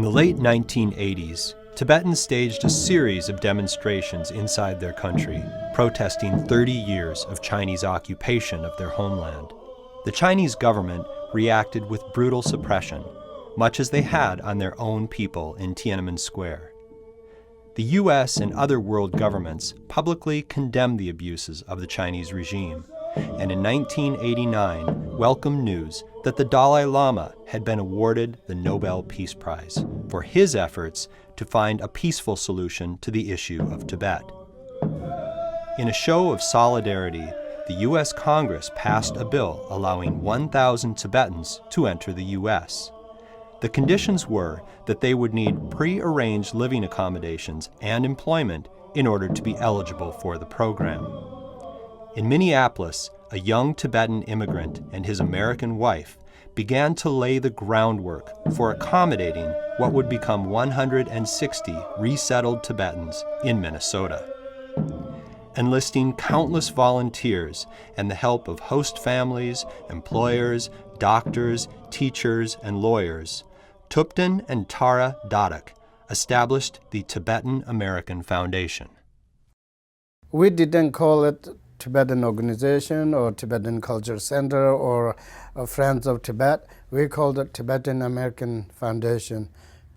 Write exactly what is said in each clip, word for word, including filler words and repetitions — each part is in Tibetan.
In the late nineteen eighties, Tibetans staged a series of demonstrations inside their country, protesting thirty years of Chinese occupation of their homeland. The Chinese government reacted with brutal suppression, much as they had on their own people in Tiananmen Square. The U S and other world governments publicly condemned the abuses of the Chinese regime, and in nineteen eighty-nine welcomed news that the Dalai Lama had been awarded the Nobel Peace Prize for his efforts to find a peaceful solution to the issue of Tibet. In a show of solidarity, the U S Congress passed a bill allowing one thousand Tibetans to enter the U S. The conditions were that they would need pre-arranged living accommodations and employment in order to be eligible for the program. In Minneapolis, a young Tibetan immigrant and his American wife began to lay the groundwork for accommodating what would become one hundred sixty resettled Tibetans in Minnesota. Enlisting countless volunteers and the help of host families, employers, doctors, teachers, and lawyers, Thubten and Tara Dadak established the Tibetan American Foundation. We didn't call it Tibetan Organization or Tibetan Culture Center or uh, Friends of Tibet. We called it Tibetan American Foundation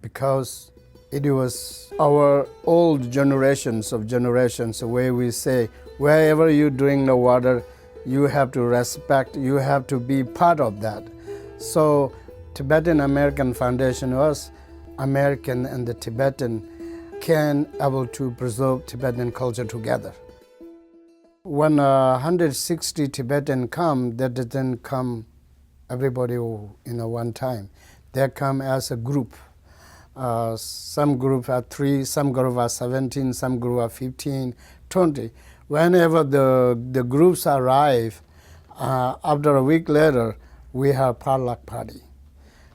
because it was our old generations of generations where we say, wherever you drink the water, you have to respect, you have to be part of that. So Tibetan American Foundation was American and the Tibetan can able to preserve Tibetan culture together. When uh, one hundred sixty Tibetan come, they didn't come everybody in a one time. They come as a group. Uh, some group are three, some group are seventeen, some group are fifteen, twenty. Whenever the, the groups arrive, uh, after a week later, we have potluck party.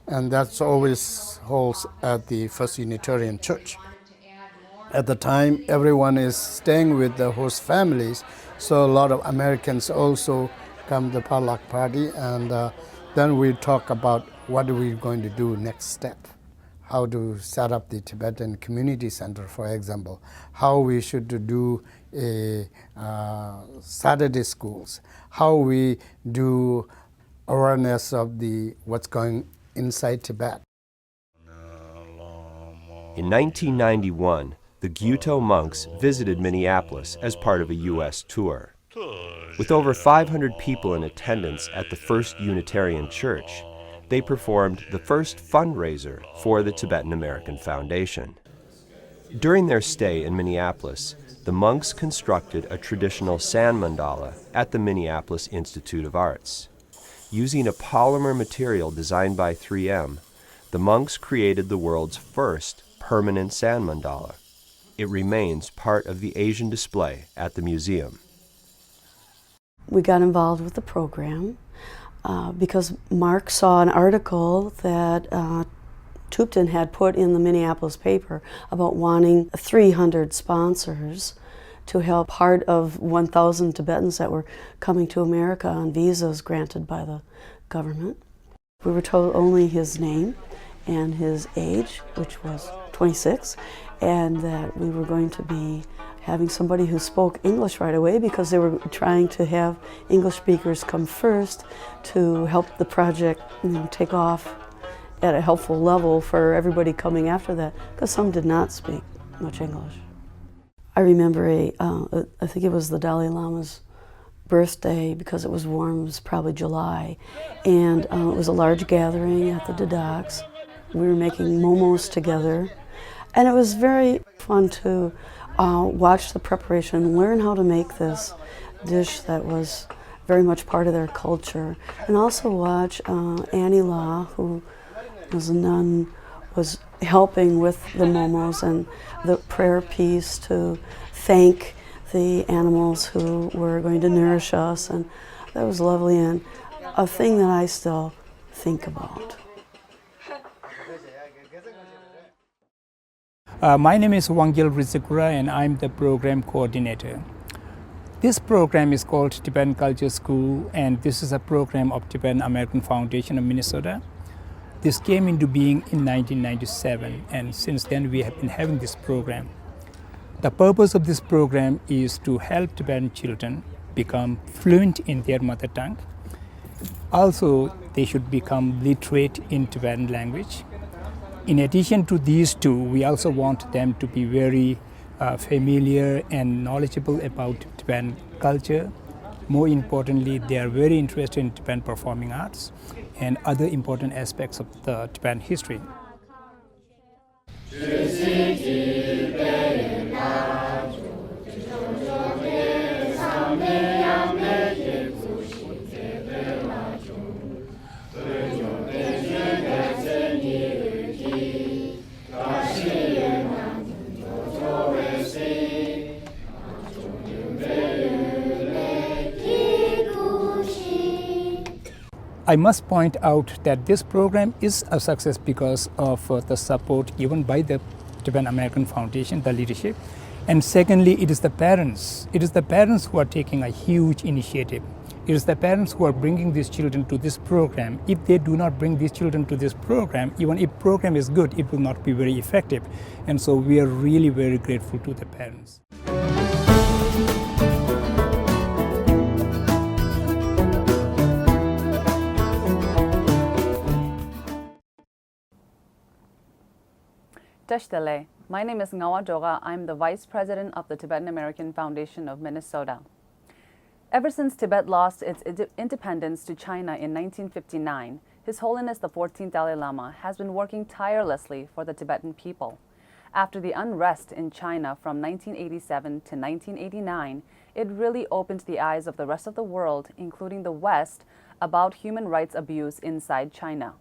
And that's always holds at the First Unitarian Church. At the time, everyone is staying with the host families, so a lot of Americans also come to potluck party, and uh, then we talk about what we're going to do next step, how to set up the Tibetan Community Center, for example, how we should do a uh, Saturday schools, how we do awareness of the what's going inside Tibet. In nineteen ninety-one, the Gyuto monks visited Minneapolis as part of a U S tour. With over five hundred people in attendance at the First Unitarian Church, they performed the first fundraiser for the Tibetan American Foundation. During their stay in Minneapolis, the monks constructed a traditional sand mandala at the Minneapolis Institute of Arts. Using a polymer material designed by three M, the monks created the world's first permanent sand mandala. It remains part of the Asian display at the museum. We got involved with the program uh, because Mark saw an article that uh, Thubten had put in the Minneapolis paper about wanting three hundred sponsors to help part of one thousand Tibetans that were coming to America on visas granted by the government. We were told only his name and his age, which was twenty-six, and that we were going to be having somebody who spoke English right away because they were trying to have English speakers come first to help the project you know, take off at a helpful level for everybody coming after that, because some did not speak much English. I remember a, uh, I think it was the Dalai Lama's birthday because it was warm, it was probably July, and uh, it was a large gathering at the Dadaks. We were making momos together, and it was very fun to uh, watch the preparation, learn how to make this dish that was very much part of their culture, and also watch uh, Annie La, who was a nun, was helping with the momos and the prayer piece to thank the animals who were going to nourish us, and that was lovely and a thing that I still think about. Uh, my name is Wangyal Rizikura and I'm the program coordinator. This program is called Tibetan Culture School, and this is a program of Tibetan American Foundation of Minnesota. This came into being in nineteen ninety-seven, and since then we have been having this program. The purpose of this program is to help Tibetan children become fluent in their mother tongue. Also, they should become literate in Tibetan language. In addition to these two, we also want them to be very uh, familiar and knowledgeable about Tibetan culture. More importantly, they are very interested in Tibetan performing arts and other important aspects of the Tibetan history. I must point out that this program is a success because of uh, the support given by the Tibetan American Foundation, the leadership. And secondly, it is the parents. It is the parents who are taking a huge initiative. It is the parents who are bringing these children to this program. If they do not bring these children to this program, even if program is good, it will not be very effective. And so we are really very grateful to the parents. Tashi delek. My name is Ngawa Doga. I'm the Vice President of the Tibetan American Foundation of Minnesota. Ever since Tibet lost its inde- independence to China in nineteen fifty-nine, His Holiness the fourteenth Dalai Lama has been working tirelessly for the Tibetan people. After the unrest in China from nineteen eighty-seven to nineteen eighty-nine, it really opened the eyes of the rest of the world, including the West, about human rights abuse inside China.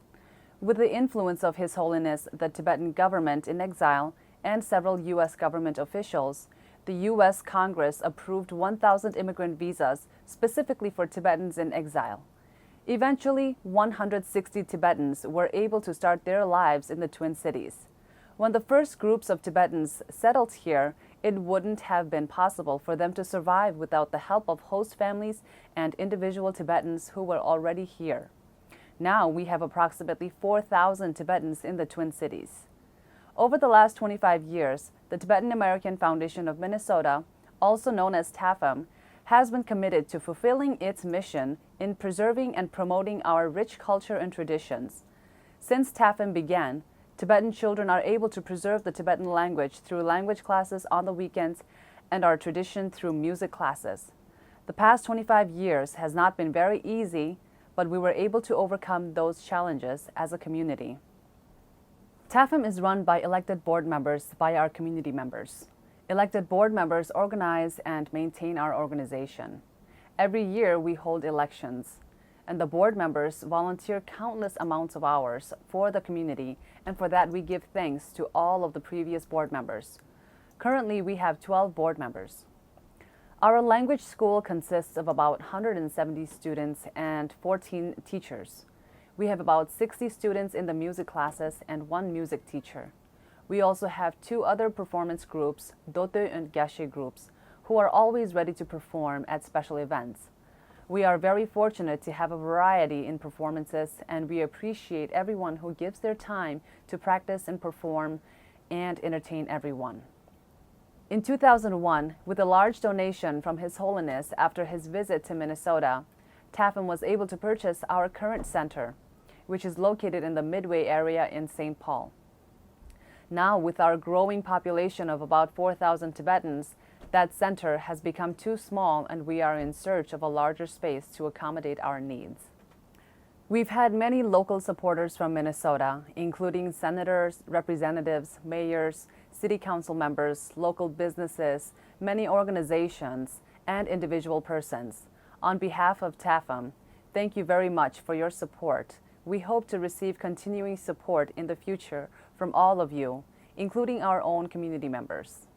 With the influence of His Holiness the Tibetan government in exile and several U S government officials, the U S Congress approved one thousand immigrant visas specifically for Tibetans in exile. Eventually, one hundred sixty Tibetans were able to start their lives in the Twin Cities. When the first groups of Tibetans settled here, it wouldn't have been possible for them to survive without the help of host families and individual Tibetans who were already here. Now we have approximately four thousand Tibetans in the Twin Cities. Over the last twenty-five years, the Tibetan American Foundation of Minnesota, also known as TAFAM, has been committed to fulfilling its mission in preserving and promoting our rich culture and traditions. Since TAFAM began, Tibetan children are able to preserve the Tibetan language through language classes on the weekends and our tradition through music classes. The past twenty-five years has not been very easy, but we were able to overcome those challenges as a community. TAFAM is run by elected board members by our community members. Elected board members organize and maintain our organization. Every year we hold elections, and the board members volunteer countless amounts of hours for the community, and for that we give thanks to all of the previous board members. Currently, we have twelve board members. Our language school consists of about one hundred seventy students and fourteen teachers. We have about sixty students in the music classes and one music teacher. We also have two other performance groups, Dote and Gyashe groups, who are always ready to perform at special events. We are very fortunate to have a variety in performances, and we appreciate everyone who gives their time to practice and perform and entertain everyone. In two thousand one, with a large donation from His Holiness after his visit to Minnesota, TAFAM was able to purchase our current center, which is located in the Midway area in Saint Paul. Now, with our growing population of about four thousand Tibetans, that center has become too small and we are in search of a larger space to accommodate our needs. We've had many local supporters from Minnesota, including senators, representatives, mayors, city council members, local businesses, many organizations, and individual persons. On behalf of TAFAM, thank you very much for your support. We hope to receive continuing support in the future from all of you, including our own community members.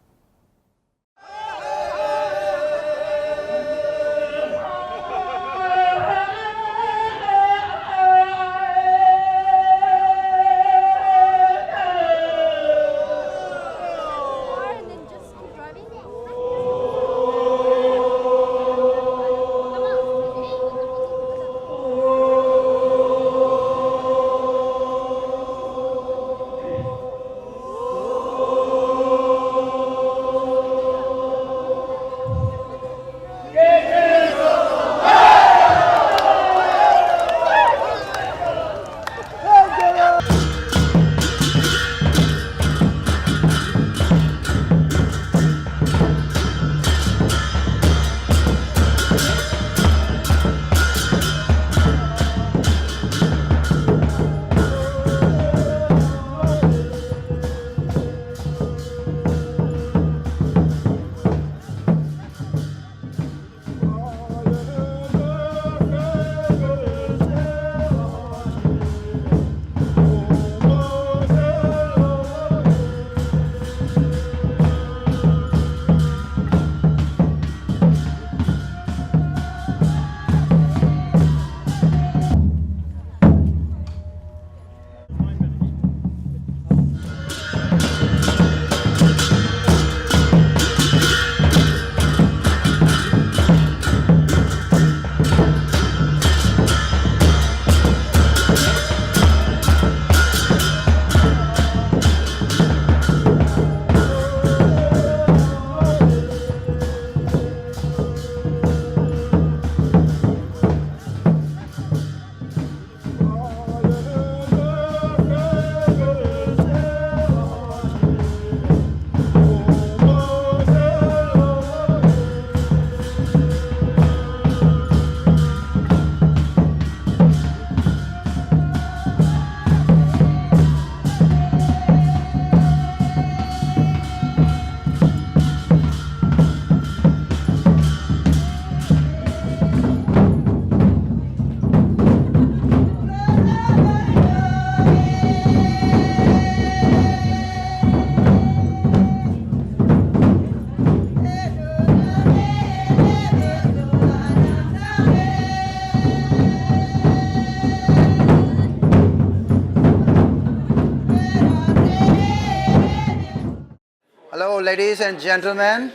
Ladies and gentlemen,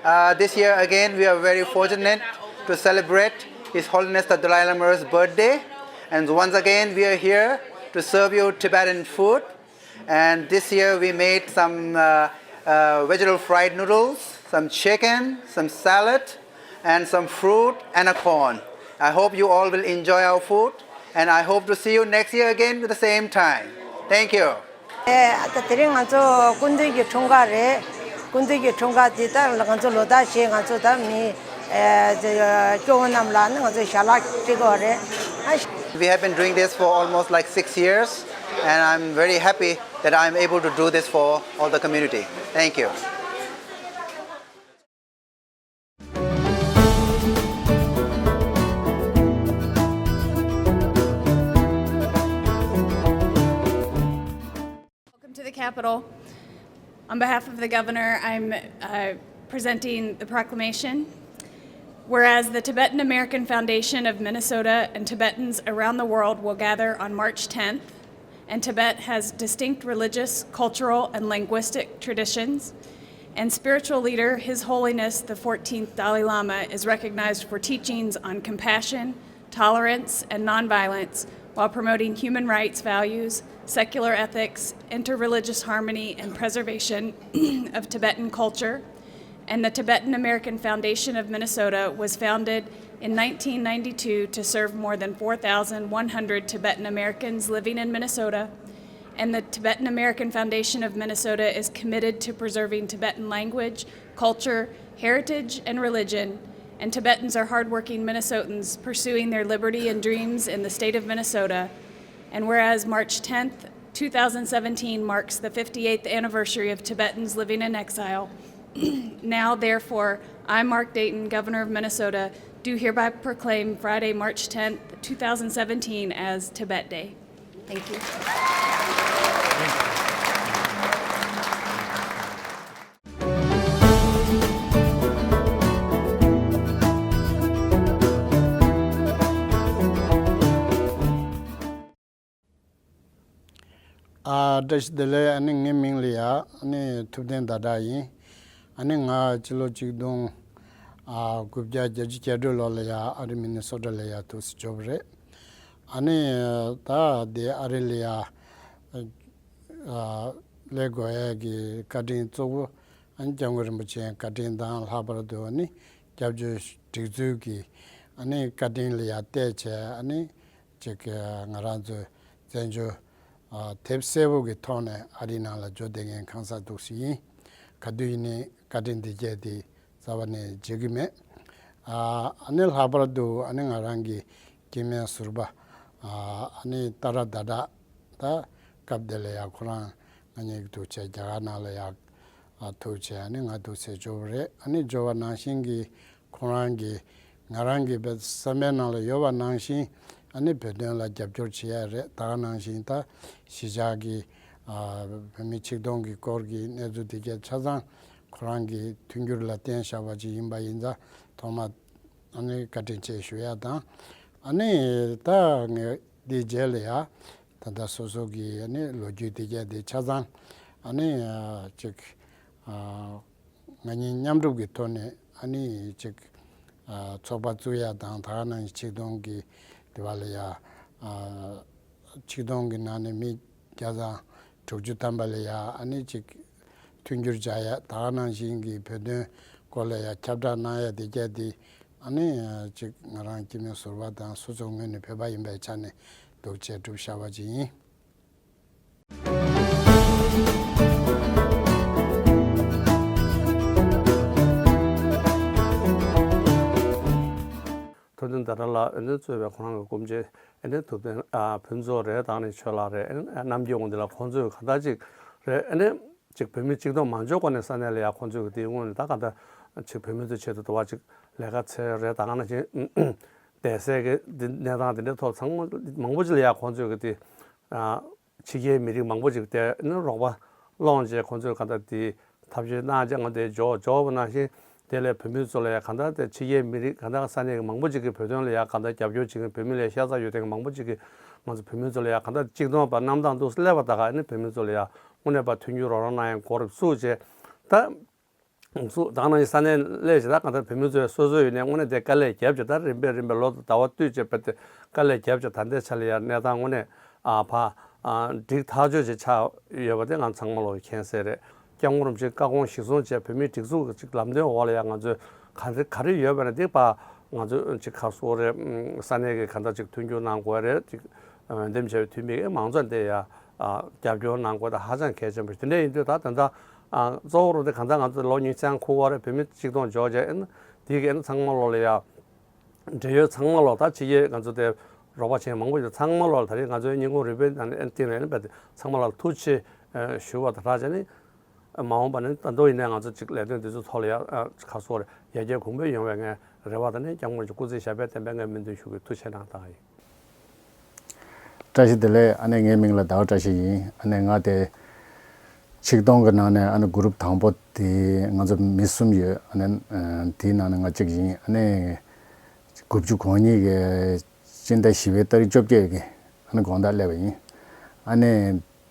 uh, this year again we are very fortunate to celebrate His Holiness the Dalai Lama's birthday. And once again we are here to serve you Tibetan food. And this year we made some uh, uh, vegetable fried noodles, some chicken, some salad, and some fruit and a corn. I hope you all will enjoy our food, and I hope to see you next year again at the same time. Thank you. ཨེ། ད་དེ་རིང་ང་ཚོ་སྐུ་མདུན་གྱི་འཁྲུངས་སྐར་རེད། སྐུ་མདུན་གྱི་འཁྲུངས་སྐར་དེ་ད་ང་ཚོ་ལོ་ལྟར་བྱས། ང་ཚོ་ད་མི་ཨེ་སྐྱོ་བོ་རྣམས་ལ་ནི་ང་ཚོ་ཞལ་ལག་སྤྲད་ཀྱི་ཡོད་རེད། ཨ། We have been doing this for almost like six years, and I'm very happy that I'm able to do this for all the community. Thank you. Welcome to the Capitol. On behalf of the governor, I'm uh, presenting the proclamation. Whereas the Tibetan American Foundation of Minnesota and Tibetans around the world will gather on March tenth, and Tibet has distinct religious, cultural, and linguistic traditions, and spiritual leader His Holiness the fourteenth Dalai Lama is recognized for teachings on compassion, tolerance, and nonviolence while promoting human rights values, secular ethics, interreligious harmony, and preservation of Tibetan culture. And the Tibetan American Foundation of Minnesota was founded in nineteen ninety-two to serve more than four thousand one hundred Tibetan Americans living in Minnesota. And the Tibetan American Foundation of Minnesota is committed to preserving Tibetan language, culture, heritage, and religion. And Tibetans are hardworking Minnesotans pursuing their liberty and dreams in the state of Minnesota. And whereas March tenth, two thousand seventeen marks the fifty-eighth anniversary of Tibetans living in exile, now, therefore, I, Mark Dayton, Governor of Minnesota, do hereby proclaim Friday, March tenth, two thousand seventeen, as Tibet Day. Thank you. ཨ། བཀྲ་ཤིས་བདེ་ལེགས། ཨ་ནི་ངའི་མིང་ལ་ཡ་ཨ་ནི་ཐུབ་བསྟན་ཟླ་གྲགས་ཡིན། ཨ་ནི་ང་སྤྱི་ལོ་གཅིག་སྟོང་ཨ་དགུ་བརྒྱ་བརྒྱད་ཅུ་གྱ་དྲུག་ལོ་ལ་ཡ་ཨ་རི་མི་ནི་སོ་ཊ་ལ་ཡ་ཐུག་སེ་འབྱོར་བ་རེད། ཨ་ནི་ད་དེ་ཨ་རི་ལ་ཡ་ཨ་སླེབས་དགོས་ཡ་གི་བཀའ་དྲིན་གཙོ་བོ་ཨ་ནི་སྐྱབས་མགོན་རིན་པོ་ཆེའི་བཀའ་དྲིན་དང་། ལྷག་པར་དུ་ཨ་ནི་སྐྱབས་བཅོལ་སྒྲིག་འཛུགས་ཀྱི་ཨ་ནི་བཀའ་དྲིན་ལ་ཡ་བལྟས་བྱས། ཨ་ནི་ཅིག་ང་རང་ཚོའི་བཙན་བྱོལ་ཨ་དེབ་གསལ་པོ་གི་ཐོག་ནས་ཨ་རིའི་ནང་ལ་འབྱོར་བསྡད་མཁན་གང་ཟག་འདུག་སེ་ཡིན། ག་དུས་ཡིན་ནའི་བཀའ་དྲིན་འདི་སྐྱེས་དེ་རྩ་བ་ནས་བརྗེད་ཀྱི་མེད། ཨ་ཨ་ནི་ལྷག་པར་དུ་ཨ་ནི་ང་རང་གི་སྐྱེ་དམན་ཟུར་པ་ཨ་ཨ་ནི་ཏཱ་ར་ཟླ་གྲགས་ད་སྐབས་དེ་ལ་ཡ་ཁོ་རང་ང་གཉིས་ཐུག་བྱས་རྒྱ་གར་ནང་ལ་ཡ་ཨ་ཐུག་བྱས། ཨ་ནི་ང་ཐུག་སེ་འབྱོར་བ་རེད། ཨ་ནི་འབྱོར་བ་ནང་བཞིན་གྱི་ཁོ་རང་གིས་ང་རང་གི་བསམ་པའི་ནང་ལ་ཡོད་པ་ནང་བཞིན་ཨ་ནི་བོད་དོན་ལ་རྒྱབ་སྐྱོར་བྱེད་ཡ་རེད། ད་ག་ནང་བཞིན་ད་གཞིས་ཆགས་ཀྱི་ཨ་བོད་མི་ཆིག་སྟོང་གི་སྐོར་གྱི་གནས་ཚུལ་དེ་གའི་ཆ་ཚང་ཁོ་རང་གི་མཐུན་འགྱུར་ལ་བརྟེན་བཞག་པ་ཅིག་ཡིན་པ་ཡིན་ཙང་། ཐོག་མ་ཨ་ནི་བཀའ་དྲིན་ཆེ་ཞུ་ཡ་དང་། ཨ་ནི་ད་ངས་འདིའི་རྗེས་ལ་ཡ་ད་ལྟ་སོ་སོ་གི་ཨ་ནི་ལོ་རྒྱུས་དེ་གའི་དེ་ཆ་ཚང་ཨ་ནི་ཨ་ཅིག་ཨ་ང་གཉིས་མཉམ་རུབ་ཀྱི་ཐོག་ནས་ཨ་ནི་ཅིག་ཨ་ཚོགས་པ་བཙུགས་ཡ་དང་། ད་ག་ནང་བཞིན་ཆིག་སྟོང་གི་དེ་བ་ལ་ཡ་ཨ་ཆིག་སྟོང་གི་ནང་ནས་མི་བརྒྱ་དང་དྲུག་ཅུ་ཐམ་པ་ལ་ཡ་ཨ་ནི་ཅིག་མཐུན་འགྱུར་བྱ་ཡ། ད་ག་ནང་བཞིན་གྱི་བོད་དོན་སྐོར་ལ་ཡ་ཁྱབ་བསྒྲགས་གནང་ཡ་དེ་གའི་དེ་ཨ་ནི་ཅིག་ང་རང་སྐྱེ་དམན་ཟུར་པ་དང་སོ་སོ་ངོས་ནས་བོད་པ་ཡིན་པའི་ཆ་ནས་འདུག་བྱས་སྒྲུབ་བཞག་པ་ཅིག་ཡིན། ཐུབ་བསྟན་ཟླ་གྲགས་ལགས་ཨ་ནི་གཙོས་པའི་ཁོ་རང་གི་སྐུ་མཆེད་ཨ་ནི་ཐུབ་བསྟན་ཨ་ཕུན་ཚོགས་རེད། ད་ནི་ཆོས་ལགས་རེད། ཨ་ནི་རྣམ་རྒྱལ་དབང་འདུས་ལགས། ཁོང་ཚོས་གང་ལྟར་ཅིག་རེད། ཨ་ནི་ཅིག་བོད་མི་ཆིག་སྟོང་མང་ཆེ་བ་ནས་ས་གནས་ལ་ཡ་ཁོང་ཚོས་གི་དེའི་སྔོན་ནས་ད་གང་ལྟར་ཅིག་བོད་མི་ཚོའི་ཆེད་དུ་དུ་བ་ཅིག་ལས་ཀ་འཚོལ་རེད། ད་ག་ནང་བཞིན་བསྡད་སའི་གི་འདི་གནས་སྟངས་དེ་འདྲའི་ཐོག་ཚང་མ་མང་པོ་ཅིག་ལ་ཡ་ཁོང་ཚོས་གི་དེ་ཨ་ཕྱི་རྒྱལ་མི་རིགས་མང་པོ་ཅིག་དེ་ནི་རོགས་པ་སློང་བྱས་ཁོང་ཚོས་གང་ལྟར་དེ་ཐབས་ཤེས་གནང་བྱས་ང་དེ་འབྱོར་འབྱོར་བ་ནང་བཞིན་དེ་ལས་བོད་མི་ཚོ་ལ་ཡ་གང་ལྟར་དེ་ཕྱི་རྒྱལ་མི་རིགས་གང་ལྟར་ས་གནས་ཀྱི་མང་པོ་ཅིག་གིས་བོད་དོན་ལ་ཡ་གང་ལྟར་རྒྱབ་སྐྱོར་བྱེད་མཁན་བོད་མི་ལ་ཡ་ཤ་ཚ་ཡོད་མཁན་མང་པོ་ཅིག་གིས་ང་ཚོ་བོད་མི་ཚོ་ལ་ཡ་གང་ལྟར་གཅིག་མཐོང་བ་རྣམ་དག་འདུག་སླེབས་པ་ད་ག་ཨ་ནི་བོད་མི་ཚོ་ལ་ཡ་དངོས་གནས་པ་མཐུན་འགྱུར་རོགས་རམ་གནང་ཡ་འགོ་རིམ་བཙུགས་བྱས་ད། ཚུགས་དང་ནང་ས་གནས་སླེབས་བྱས། ད་གང་ལྟར་བོད་མི་ཚོས་སོ་སོའི་ཡུལ་ནས་དངོས་གནས་དེ་དཀའ་ལས་བརྒྱབ་བྱས། ད་རིམ་པས་རིམ་པས་ལོ་དང་ཟླ་བ་བསྟུད་བྱས་པ་དེ་དཀའ་ལས་བརྒྱབ་བྱས། ད་ལྟའི་ཆ་ལ་ཡང་གནས་སྟངས་དངོས་གནས་ཨ་ཕ་ཨ་འགྲིག་ཐག་ཆོད་ཅིག་ཆགས་ཡོད་པ་དེ་ང་ཚང་མ་ལོག་མཁྱེན་གསལ་རེད། སྐྱབས་མགོན་རིན་པོ་ཆེའི་བཀའ་དགོངས་གཞིར་བཟུང་བྱས། བོད་མིའི་སྒྲིག་འཛུགས་ཀྱི་ཅིག་ལམ་སྟོན་འོག་ལ་ཡང་ང་ཚོས་ག་རེ་ག་རེ་ཡོད་པ་ན་དེ་ཕར་ང་ཚོས་ཅིག་ཁ་གསོ་རེད། ས་གནས་ཀྱི་གང་ལྟར་ཅིག་མཐུན་འགྱུར་གནང་དགོས་རེད། ཅིག་འོས་འདེམས་བྱས་པའི་འཐུས་མི་མང་ཚོགས་དེ་ཡང་རྒྱབ་སྐྱོར་གནང་དགོས། ད་ཧ་ཅང་གལ་ཆེན་པོ་རེད། དེ་འདྲ་ཡིན་དུས་ད་ད་ལྟ་གཙོ་བོ་རུ་དེ་གང་ལྟར་ང་ཚོ་ལོ་ཉི་ཤུ་རྩ་ལྔ་འཁོར་བ་རེད། བོད་མི་ཆིག་སྟོང་འཇོག་བྱས་ཨེ་ན་དེ་གི་ཨེ་ན་ཚང་མ་ལོག་ལ་ཡང་འབྲེལ་ཡོད་ཚང་མ་ལོག་ད་ཕྱི་རྒྱལ་ང་ཚོ་དེ་རོགས་པ་བྱེད་མཁན་མང་པོ་ཡོད། ཚང་མ་ལོག་ད་རེས་ང་ཚོའི་སྙིང་ཁུང་རུས་པའི་ནང་ནས་ཨེ་ན་བསྟན་ནས་ཨེ་ན་བས་ཏེ་ཚང་མ་ལོག་ཐུགས་རྗེ་ཆེ་ཞུ་བ་དང་སྦྲགས་བྱས་ནས། མ་འོངས་པ་ནས་ད་དུང་ཡིན་ནའི་ང་ཚོ་ཅིག་ལས་དོན་འདི་ཚོ་ཐོག་ལ་ཡ་ཁ་གསོ་རེ་ཡར་རྒྱས་གོང་འཕེལ་ཡོང་བའི་ངས་རེ་བ་དང་ནི་སྐྱབས་མགོན་གྱི་སྐུ་ཚེ་ཞབས་པད་བརྟན་པའི་ངས་སྨོན་འདུན་ཞུ་གི། ཐུགས་རྗེ་ཆེ་གནང་དང་ཡིན། བཀྲ་ཤིས་བདེ་ལེགས། ཨ་ནི་ངའི་མིང་ལ་ཟླ་བ་བཀྲ་ཤིས་ཡིན། ཨ་ནི་ང་དེ་ཆིག་སྟོང་གི་ནང་ནས་ཨ་ནི་གུ་རུབ་དང་པོ་དེ་ང་ཚོ་མི་གསུམ་ཡོད། ཨ་ནི་དེའི་ནང་ནས་ང་གཅིག་ཡིན། ཨ་ནི་དགུ་བཅུ་གོ་གཉིས་ཀྱི་སྤྱི་ཟླ་བཞི་པའི་ཏ་རིག་བཅོ་བརྒྱད་ཀྱི་ཨ་ནི་དགོང་དག་སླེབས་པ་ཡིན། ཨ་ནི་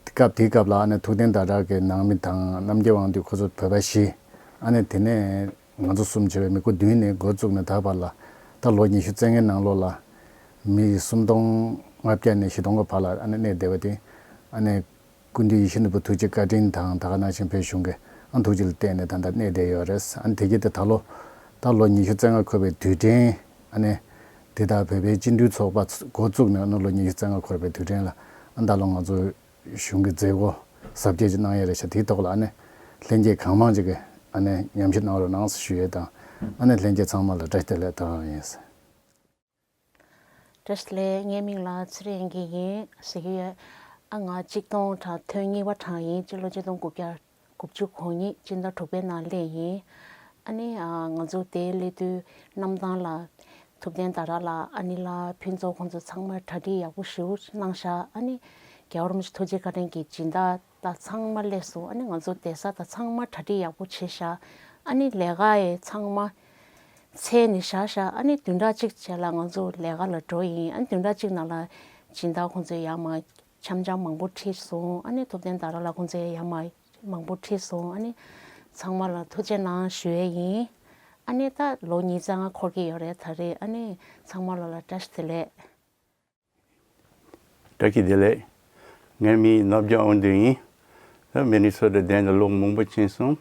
སྐབས་དེའི་སྐབས་ལ་ཨ་ནི་ཐུབ་བསྟན་ཟླ་གྲགས་ཀྱི་ནང་མི་དང་རྣམ་རྒྱལ་དབང་འདུས་ཁོ་ཚོ་བོད་པ་བཞི། ཨ་ནི་དེ་ནས་ང་ཚོ་གསུམ་བྱས་པའི་མི་སྐོར་བདུན་ནས་འགོ་བཙུགས་ནས་ད་བར་ལ་ད་ལོ་ཉི་ཤུ་རྩ་ལྔའི་ནང་ལོགས་ལ་མི་སུམ་སྟོང་ལྔ་བརྒྱ་ནས་བཞི་སྟོང་གི་བར་ལ་ཨ་ནི་གནས་བསྡད་པ་དེ། ཨ་ནི་སྐུ་མདུན་ཡིད་བཞིན་ནོར་བུ་ཐུགས་རྗེ་བཀའ་དྲིན་དང་ད་ག་ནང་བཞིན་བོད་གཞུང་གི་ཨ་ཐུགས་རྗེ་ལ་བརྟེན་ནས་ད་ལྟ་གནས་བསྡད་ཡོད་རེད། ཨ་ནི་དེ་གི་དེ་ད་ལོ་ད་ལོ་ཉི་ཤུ་རྩ་ལྔ་འཁོར་བའི་དུས་དྲན། ཨ་ནི་དེ་དག་བོད་པའི་སྤྱི་འཐུས་ཚོགས་པ་འགོ་བཙུགས་ནས་ཨ་ནི་ལོ་ཉི་ཤུ་རྩ་ལྔ་འཁོར་བའི་དུས་དྲན་ལ་ཨ་ད་ལོ་ང་ཚོ་གཞུང་གི་མཛད་སྒོ་གཟབ་རྒྱས་ཅིག་གནང་ཡོད་རེད་ཤག་དེའི་ཐོག་ལ་ཨ་ནི་ལྷན་རྒྱས་གང་མང་ཅིག་གིས་ཨ་ནི་མཉམ་ཞུགས་གནང་རོགས་གནང་ཞུ་ཡས་དང་། ཨ་ནི་ལྷན་རྒྱས་ཚང་མ་ལ་བཀྲ་ཤིས་བདེ་ལེགས་དང་ཡིན། བཀྲ་ཤིས་བདེ་ལེགས། ངའི་མིང་ལ་ཚེ་རིང་དབྱངས་སྐྱིད་ཡིན་ཟེར་གྱི་ཡོད། ཨ་ང་གཅིག་སྟོང་གྲངས་ཐོན་གཉིས་པ་གྲངས་ཡིན། སྤྱི་ལོ་གཅིག་སྟོང་དགུ་བརྒྱ་དགུ་བཅུ་གོ་གཉིས་སྤྱི་ཟླ་དྲུག་པའི་ནང་སླེབས་ཡིན། ཨ་ནི་ཨ་ང་ཚོ་དེ་སླེབས་དུས་གནམ་ཐང་ལ་ཐུབ་བསྟན་ཟླ་གྲགས་ལགས་ཨ་ནི་ལགས་ཕུན་ཚོགས་ཁོང་ཚོ་ཚང་མ་གྲ་སྒྲིག་ཡག་པོ་ཞེ་པོ་གནང་ཤག་ཨ་ནི་རྒྱལ་བ་རིན་པོ་ཆེ་ཐུགས་རྗེ་བཀའ་དྲིན་གྱི་སྦྱིན་བདག་ད་ཚང་མ་སླེབས་སོང་། ཨ་ནི་ང་ཚོ་བསྡད་ས་ད་ཚང་མ་གྲ་སྒྲིག་ཡག་པོ་བྱས་ཤག་ཨ་ནི་ལས་ཀ་ཡི་ཚང་མ་ཚད་ནས་བཞག་ཤག་ཨ་ནི་བདུན་ཕྲག་གཅིག་རྗེས་ལ་ང་ཚོ་ལས་ཀ་ལ་འགྲོ་ཡིན། ཨ་ནི་བདུན་ཕྲག་གཅིག་ནང་ལ་སྦྱིན་བདག་ཁོང་ཚོས་ཡར་མར་འཆམ་འཆམ་མང་པོ་ཁྲིད་སོང་། ཨ་ནི་ཐུབ་བསྟན་ཟླ་གྲགས་ལགས་ཁོང་ཚོས་ཡར་མར་མང་པོ་ཁྲིད་སོང་། ཨ་ནི་ཚང་མ་ལ་ཐུགས་རྗེ་གནང་ཞུ་ཡས་ཡིན། ཨ་ནི་ད་ལོ་ཉི་ཤུ་རྩ་ལྔ་འཁོར་གྱི་ཡོད་རེད་ད་རེས། ཨ་ནི་ཚང་མ་ལ་ལ་བཀྲ་ཤིས་བདེ་ལེགས། བཀྲ་ཤིས་བདེ་ལེགས། ངའི་མིང་རྣམ་རྒྱལ་དབང་འདུས་ཡིན། ད་མི་ནི་སོ་ཊ་གདན་ལ་ལོ་མང་པོ་ཕྱིན་སོང་།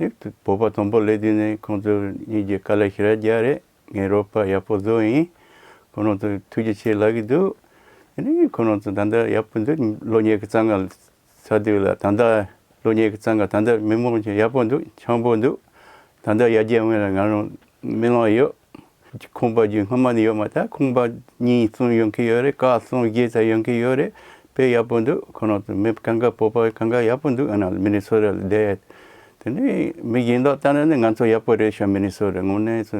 ཨེ་བོད་པ་དང་པོ་སླེབས་དུས་ནས་ཁོང་ཚོ་གཉིས་ཀྱི་དཀའ་ལས་ཞེ་དྲག་རྒྱག་རེད། ངའི་རོགས་པ་ཡག་པོ་བཟོ་ཡིན། ཁོང་རང་ཚོ་ཐུགས་རྗེ་ཆེ་ལབ་ཀྱི་འདུག་ཨ་ནི་ཁོང་རང་ཚོ་ད་ལྟ་ཡག་པོ་འདུག་ལོ་ཉི་ཤུ་རྩ་ལྔ་ཚར་དུས་ལ་ད་ལྟ་ལོ་ཉི་ཤུ་རྩ་ལྔ་ད་ལྟ་མི་མང་ཆེ་ཡག་པོ་འདུག་འཆམ་པོ་འདུག་ད་ལྟ་ཡར་རྒྱས་ཡོང་བ་ལ་ང་རང་སྨོན་ལམ་ཡོད། ཁང་པ་རྒྱུ་སྔ་མ་ནས་ཡོད་མ་རེད། ཁང་པ་གཉིས་གསུམ་ཡོང་གི་ཡོད་རེད། ཀ་གསུམ་བརྒྱད་ཙམ་ཡོང་གི་ཡོད་རེད། དཔེ་ཡག་པོ་འདུག་ཁོ་རང་ཚོ་མི་གང་ག་བོད་པ་གང་ག་ཡག་པོ་འདུག་ཨ་ན་མི་ནི་སོ་ཊ་ལ་བསྡད། དེ་ནས་མི་གཞན་དག་ལྟ་ན་ནི་ང་ཚོ་ཡག་པོ་རེད་ཤག་མི་ནི་སོ་ཊ་དངོས་གནས་སུ་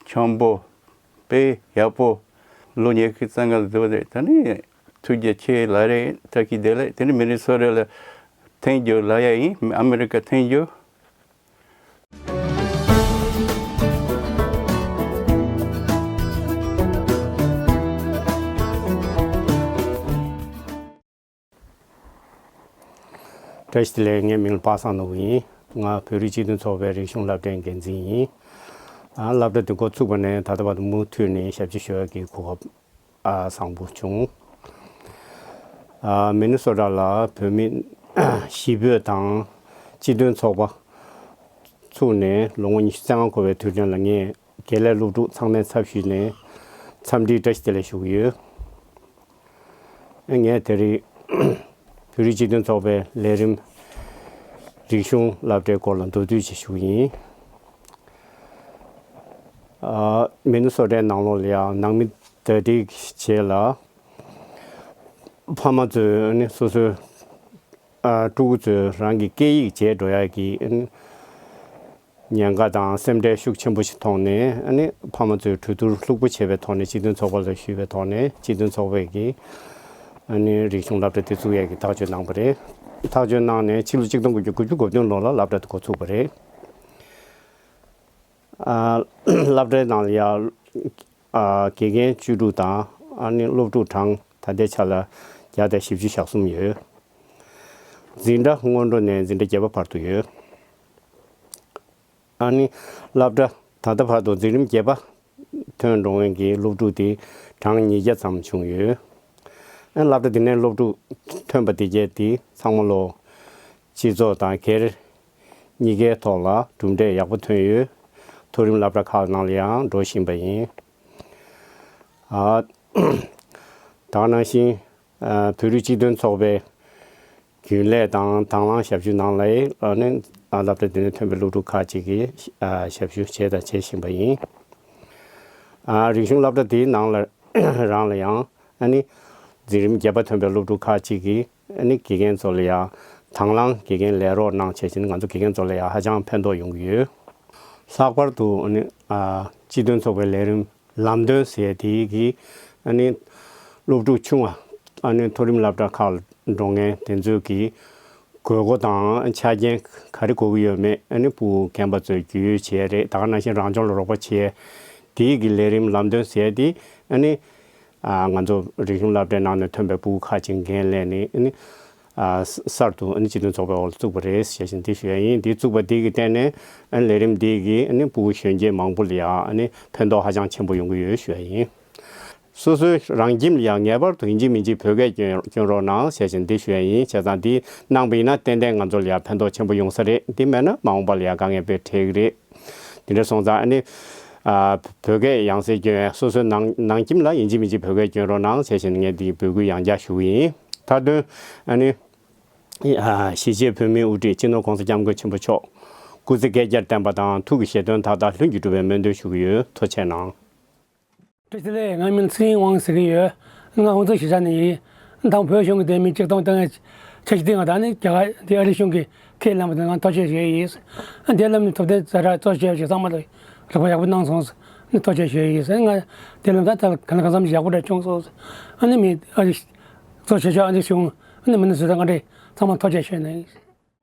འཆམ་པོ། དཔེ་ཡག་པོ། ལོ་ཉི་ཤུ་རྩ་ལྔ་ལ་བཟོ་རེད། ད་ནི་ཐུགས་རྗེ་ཆེ་ལབ་རེད། བཀྲ་ཤིས་བདེ་ལེགས། དེ་ནི་མི་ནི་སོ་ཊ་ལ་ཐེངས་རྒྱུ་ལབ་ཡ་ཡིན། ཨ་མི་རི་ཀ་ཐེངས་རྒྱུ། བཀྲ་ཤིས་བདེ་ལེགས། ངའི་མིང་ལ་པ་སངས་ནོར་བུ་ཡིན། ང་བོད་རིགས་སྤྱི་མཐུན་ཚོགས་པའི་རིག་གཞུང་སློབ་གྲྭའི་འགན་འཛིན་ཡིན། ཨ་སློབ་གྲྭ་འདི་འགོ་ཚུགས་པ་ནས་ད་ལྟ་བར་དུ་མུ་མཐུད་ནས་ཞབས་ཕྱི་ཞུ་ཡག་གི་གོ་སྐབས་ཨ་བཟང་པོ་བྱུང་། ཨ་མི་ནི་སོ་ཊ་ལ་བོད་མི་གཞིས་སྤོས་དང་སྤྱི་མཐུན་ཚོགས་པ་ཚུགས་ནས་ལོ་ངོ་ཉི་ཤུ་རྩ་ལྔ་འཁོར་བའི་དུས་དྲན་ལ་ངས་དགེ་ལས་སློབ་ཕྲུག་ཚང་མའི་ཚབ་ཞུས་ནས་འཚམས་འདྲིའི་བཀྲ་ཤིས་བདེ་ལེགས་ཞུ་གི་ཡོད། ངས་དེ་རིང་བོད་རིགས་སྤྱི་མཐུན་ཚོགས་པའི་ལས་རིམ་རིག་གཞུང་སློབ་གྲྭའི་སྐོར་ལ་མདོར་བསྡུས་ཤིག་ཞུ་གི་ཡིན། ཨ་མི་ནི་སོ་ཊའི་ནང་ལོགས་ལ་ཡང་ནང་མི་ད་ལྟའི་རྗེས་ལ་ཕ་མ་ཚོས་ནི་སོ་སོའི་ཨ་ཕྲུ་གུ་ཚོས་རང་གི་སྐད་ཡིག་བརྗེད་འགྲོ་ཡག་གི་ཉེན་ཁ་དང་སེམས་ཁྲལ་ཤུགས་ཆེན་པོ་ཞིག་ཐོག་ནས། ཨ་ནི་ཕ་མ་ཚོས་གྲོས་བསྡུར་ལྷུག་པོ་བྱས་པའི་ཐོག་ནས་སྤྱི་མཐུན་ཚོགས་པ་ལ་ཞུས་པའི་ཐོག་ནས་སྤྱི་མཐུན་ཚོགས་པས་ཀྱིས་ཨ་ནི་རིག་གཞུང་སློབ་གྲྭ་དེ་བཙུགས་ཡས་ཀྱི་ཐག་གཅོད་གནང་བ་རེད། ཐག་གཅོད་གནང་ནས་ཕྱི་ལོ་ཆིག་སྟོང་དགུ་བརྒྱ་དགུ་བཅུ་གོ་བདུན་ལོ་ལ་སློབ་གྲྭ་དེ་འགོ་ཚུགས་པ་རེད། ཨ་སློབ་གྲྭའི་ནང་ལ་ཡང་ཨ་དགེ་རྒན་བཅུ་དྲུག་དང་ཨ་ནི་སློབ་ཕྲུག་གྲངས་ད་ལྟའི་ཆ་ལ་བརྒྱ་དང་བཞི་བཅུ་ཞེ་གསུམ་ཡོད། འཛིན་གྲྭ་སྔོན་འགྲོ་ནས་འཛིན་གྲྭ་བརྒྱད་པ་བར་དུ་ཡོད། ཨ་ནི་སློབ་གྲྭ་ད་ལྟ་བར་དུ་འཛིན་རིམ་བརྒྱད་པ་ཐོན་འགྲོ་མཁན་གྱི་སློབ་ཕྲུག་དེ་གྲངས་ཉིས་བརྒྱ་ཙམ་བྱུང་ཡོད། ཨ་ནི་སློབ་གྲྭ་དེ་ནས་སློབ་ཕྲུག་ཐོན་པ་དེ་གྱད་དེ་ཚང་མ་ལོ་སྤྱི་ཚོགས་དང་སྒེར་གཉིས་ཀའི་ཐོག་ལ་གྲུབ་འབྲས་ཡག་པོ་ཐོན་ཡོད། མཐོ་རིམ་སློབ་གྲྭ་ཁག་ནང་ལ་ཡང་འགྲོ་བཞིན་པ་ཡིན། ཨ་ད་ག་ནང་བཞིན་ཨ་བོད་རིགས་སྤྱི་མཐུན་ཚོགས་པའི་རྒྱུན་ལས་དང་དང་བླངས་ཞབས་ཞུ་ནང་ལ་ཨ་ནི་ཨ་སློབ་གྲྭ་དེ་ནས་ཐོན་པའི་སློབ་ཕྲུག་ཁག་ཅིག་གིས་ཨ་ཞབས་ཞུ་བྱས་དང་བྱེད་བཞིན་པ་ཡིན། ཨ་རིག་གཞུང་སློབ་གྲྭ་དེའི་ནང་ལ་རང་ལ་ཡང་ཨ་ནི་འཛིན་རིམ་བརྒྱད་པ་ཐོན་པའི་སློབ་ཕྲུག་ཁག་ཅིག་གིས་ཨ་ནི་དགེ་རྒན་ཚོ་ལ་ཡང་དང་བླངས་དགེ་རྒན་ལས་རོགས་གནང་བྱས་ཕྱིན་ང་ཚོ་དགེ་རྒན་ཚོ་ལ་ཡང་ཧ་ཅང་ཕན་ཐོགས་ཡོང་གི་ཡོད། ལྷག་པར་དུ་ཨ་ནི་ཨ་སྤྱི་མཐུན་ཚོགས་པའི་ལས་རིམ་ལམ་སྟོན་ཟེར་དེ་གིས་ཨ་ནི་སློབ་ཕྲུག་ཆུང་བ་ཨ་ནི་མཐོ་རིམ་སློབ་གྲྭ་ཁག་ལ་འགྲོ་མཁན་དེ་ཚོས་ཀྱི་དགོས་མཁོ་དང་ཆ་རྐྱེན་ག་རེ་དགོས་ཀྱི་ཡོད་མེད་ཨ་ནི་ཕྲུ་གུ་རྒན་པ་ཚོས་རྒྱུས་ཡོད་བྱས་རེད། ད་ག་ནང་བཞིན་རང་སྦྱོང་ལ་རོགས་པ་བྱས་དེ་གི་ལས་རིམ་ལམ་སྟོན་ཟེར་དེ་ཨ་ནི་ཨ་ང་ཚོ་རིག་གཞུང་སློབ་གྲྭའི་ནང་ནས་ཐོན་པའི་ཕྲུ་གུ་ཁག་ཅིག་འགན་ལེན་ནས་ཨ་ནི་ཨ་གསར་དུ་ཨ་ནི་སྤྱི་མཐུན་ཚོགས་པའི་འོག་ལ་བཙུགས་པ་རེད་ཞེས་བཞིན་འདི་ཞུ་ཡ་ཡིན། འདི་བཙུགས་པ་འདི་གི་སྟེང་ནས་ཨ་ནི་ལས་རིམ་འདི་གིས་ཨ་ནི་ཕྲུ་གུ་གཞོན་སྐྱེས་མང་པོ་ལ་ཡང་ཨ་ནི་ཕན་ཐོགས་ཧ་ཅང་ཆེན་པོ་ཡོང་གི་ཡོད་ཞུ་ཡ་ཡིན། སོ་སོའི་རང་ཁྱིམ་ལ་ཡང་ངེས་པར་དུ་ཡིན་གཅིག་མིན་གཅིག་བོད་སྐད་སྐྱོན་སྐྱོན་རོགས་གནང་ཞེས་བཞིན་འདི་ཞུ་ཡ་ཡིན། བྱས་ཙང་འདི་གནང་པ་ཡིན་ན་ཏན་ཏན་ང་ཚོ་ལ་ཡང་ཕན་ཐོགས་ཆེན་པོ་ཡོང་ས་རེད། འདི་མེད་ན་མ་འོངས་པ་ལ་ཡང་དཀའ་ངལ་དཔེ་འཕྲད་ཀྱི་རེད། དེ་འདྲ་སོང་ཙང་ཨ་ནི་ཨ་བོད་སྐད་ཡང་སེ་སྐྱོན་ཡ་སོ་སོའི་ནང་ནང་ཁྱིམ་ལ་ཡིན་གཅིག་མིན་གཅིག་བོད་སྐད་སྐྱོན་རོགས་གནང་ཞེས་བཞིན་ངས་འདི་འབོད་སྐུལ་ཡང་བསྐྱར་ཞུ་གི་ཡིན། མཐའ་དོན་ཨ་ནི་ཨ་གཞིས་བྱེས་བོད་མིའི་དབུ་ཁྲིད་སྤྱི་ནོར་༸གོང་ས་༸སྐྱབས་མགོན་ཆེན་པོ་མཆོག་སྐུ་ཚེ་བསྐལ་བརྒྱར་བརྟན་པ་དང་ཐུགས་ཀྱི་བཞེད་དོན་མཐའ་དག་ལྷུན་གྱིས་འགྲུབ་པའི་སྨོན་འདུན་ཞུ་གི་ཡོད། ཐུགས་རྗེ་གནང་། བཀྲ་ཤིས་བདེ་ལེགས། ང་མིང་ཚེ་རིང་དབང་ཟེར་གྱི་ཡོད། ང་ཧོང་ཙང་གཞིས་ཆགས་ནས་ཡིན། དང་བོད་གཞུང་གི་དེ་མིན་ཆིག་སྟོང་དང་ཆ་བཞི་བདུན་ལྔ་དང་ནི་རྒྱ་གར་དེ་ཨ་རི་གཞུང་གིས་ཁས་ལེན་པ་དེ་ང་ཐག་གཅོད་བྱས་ཡིན། དེ་ལམ་ནས་ཐུབ་བསྟན་ཛ་དྲག་གཙོ་བྱས་ཀྱི་ཚང་མ་ལ་རོགས་པ་ཡག་པོ་གནང་སོང་ནི་ཐག་གཅོད་བྱས་ཡིན། ང་དེ་ལམ་ད་ད་གང་ལ་གང་འཚམ་ཞིག་ཡག་པོ་འདྲ་བྱུང་སོང་། ཨ་ནི་མི་ཨ་རི་གཙོ་ཆེ་ཤོས་ཨ་རི་གཞུང་ཨ་ནི་མི་ནི་སུ་ད་ང་འདྲ་ཚང་མ་ཐག་གཅོད་བྱས་ནས་ཡིན།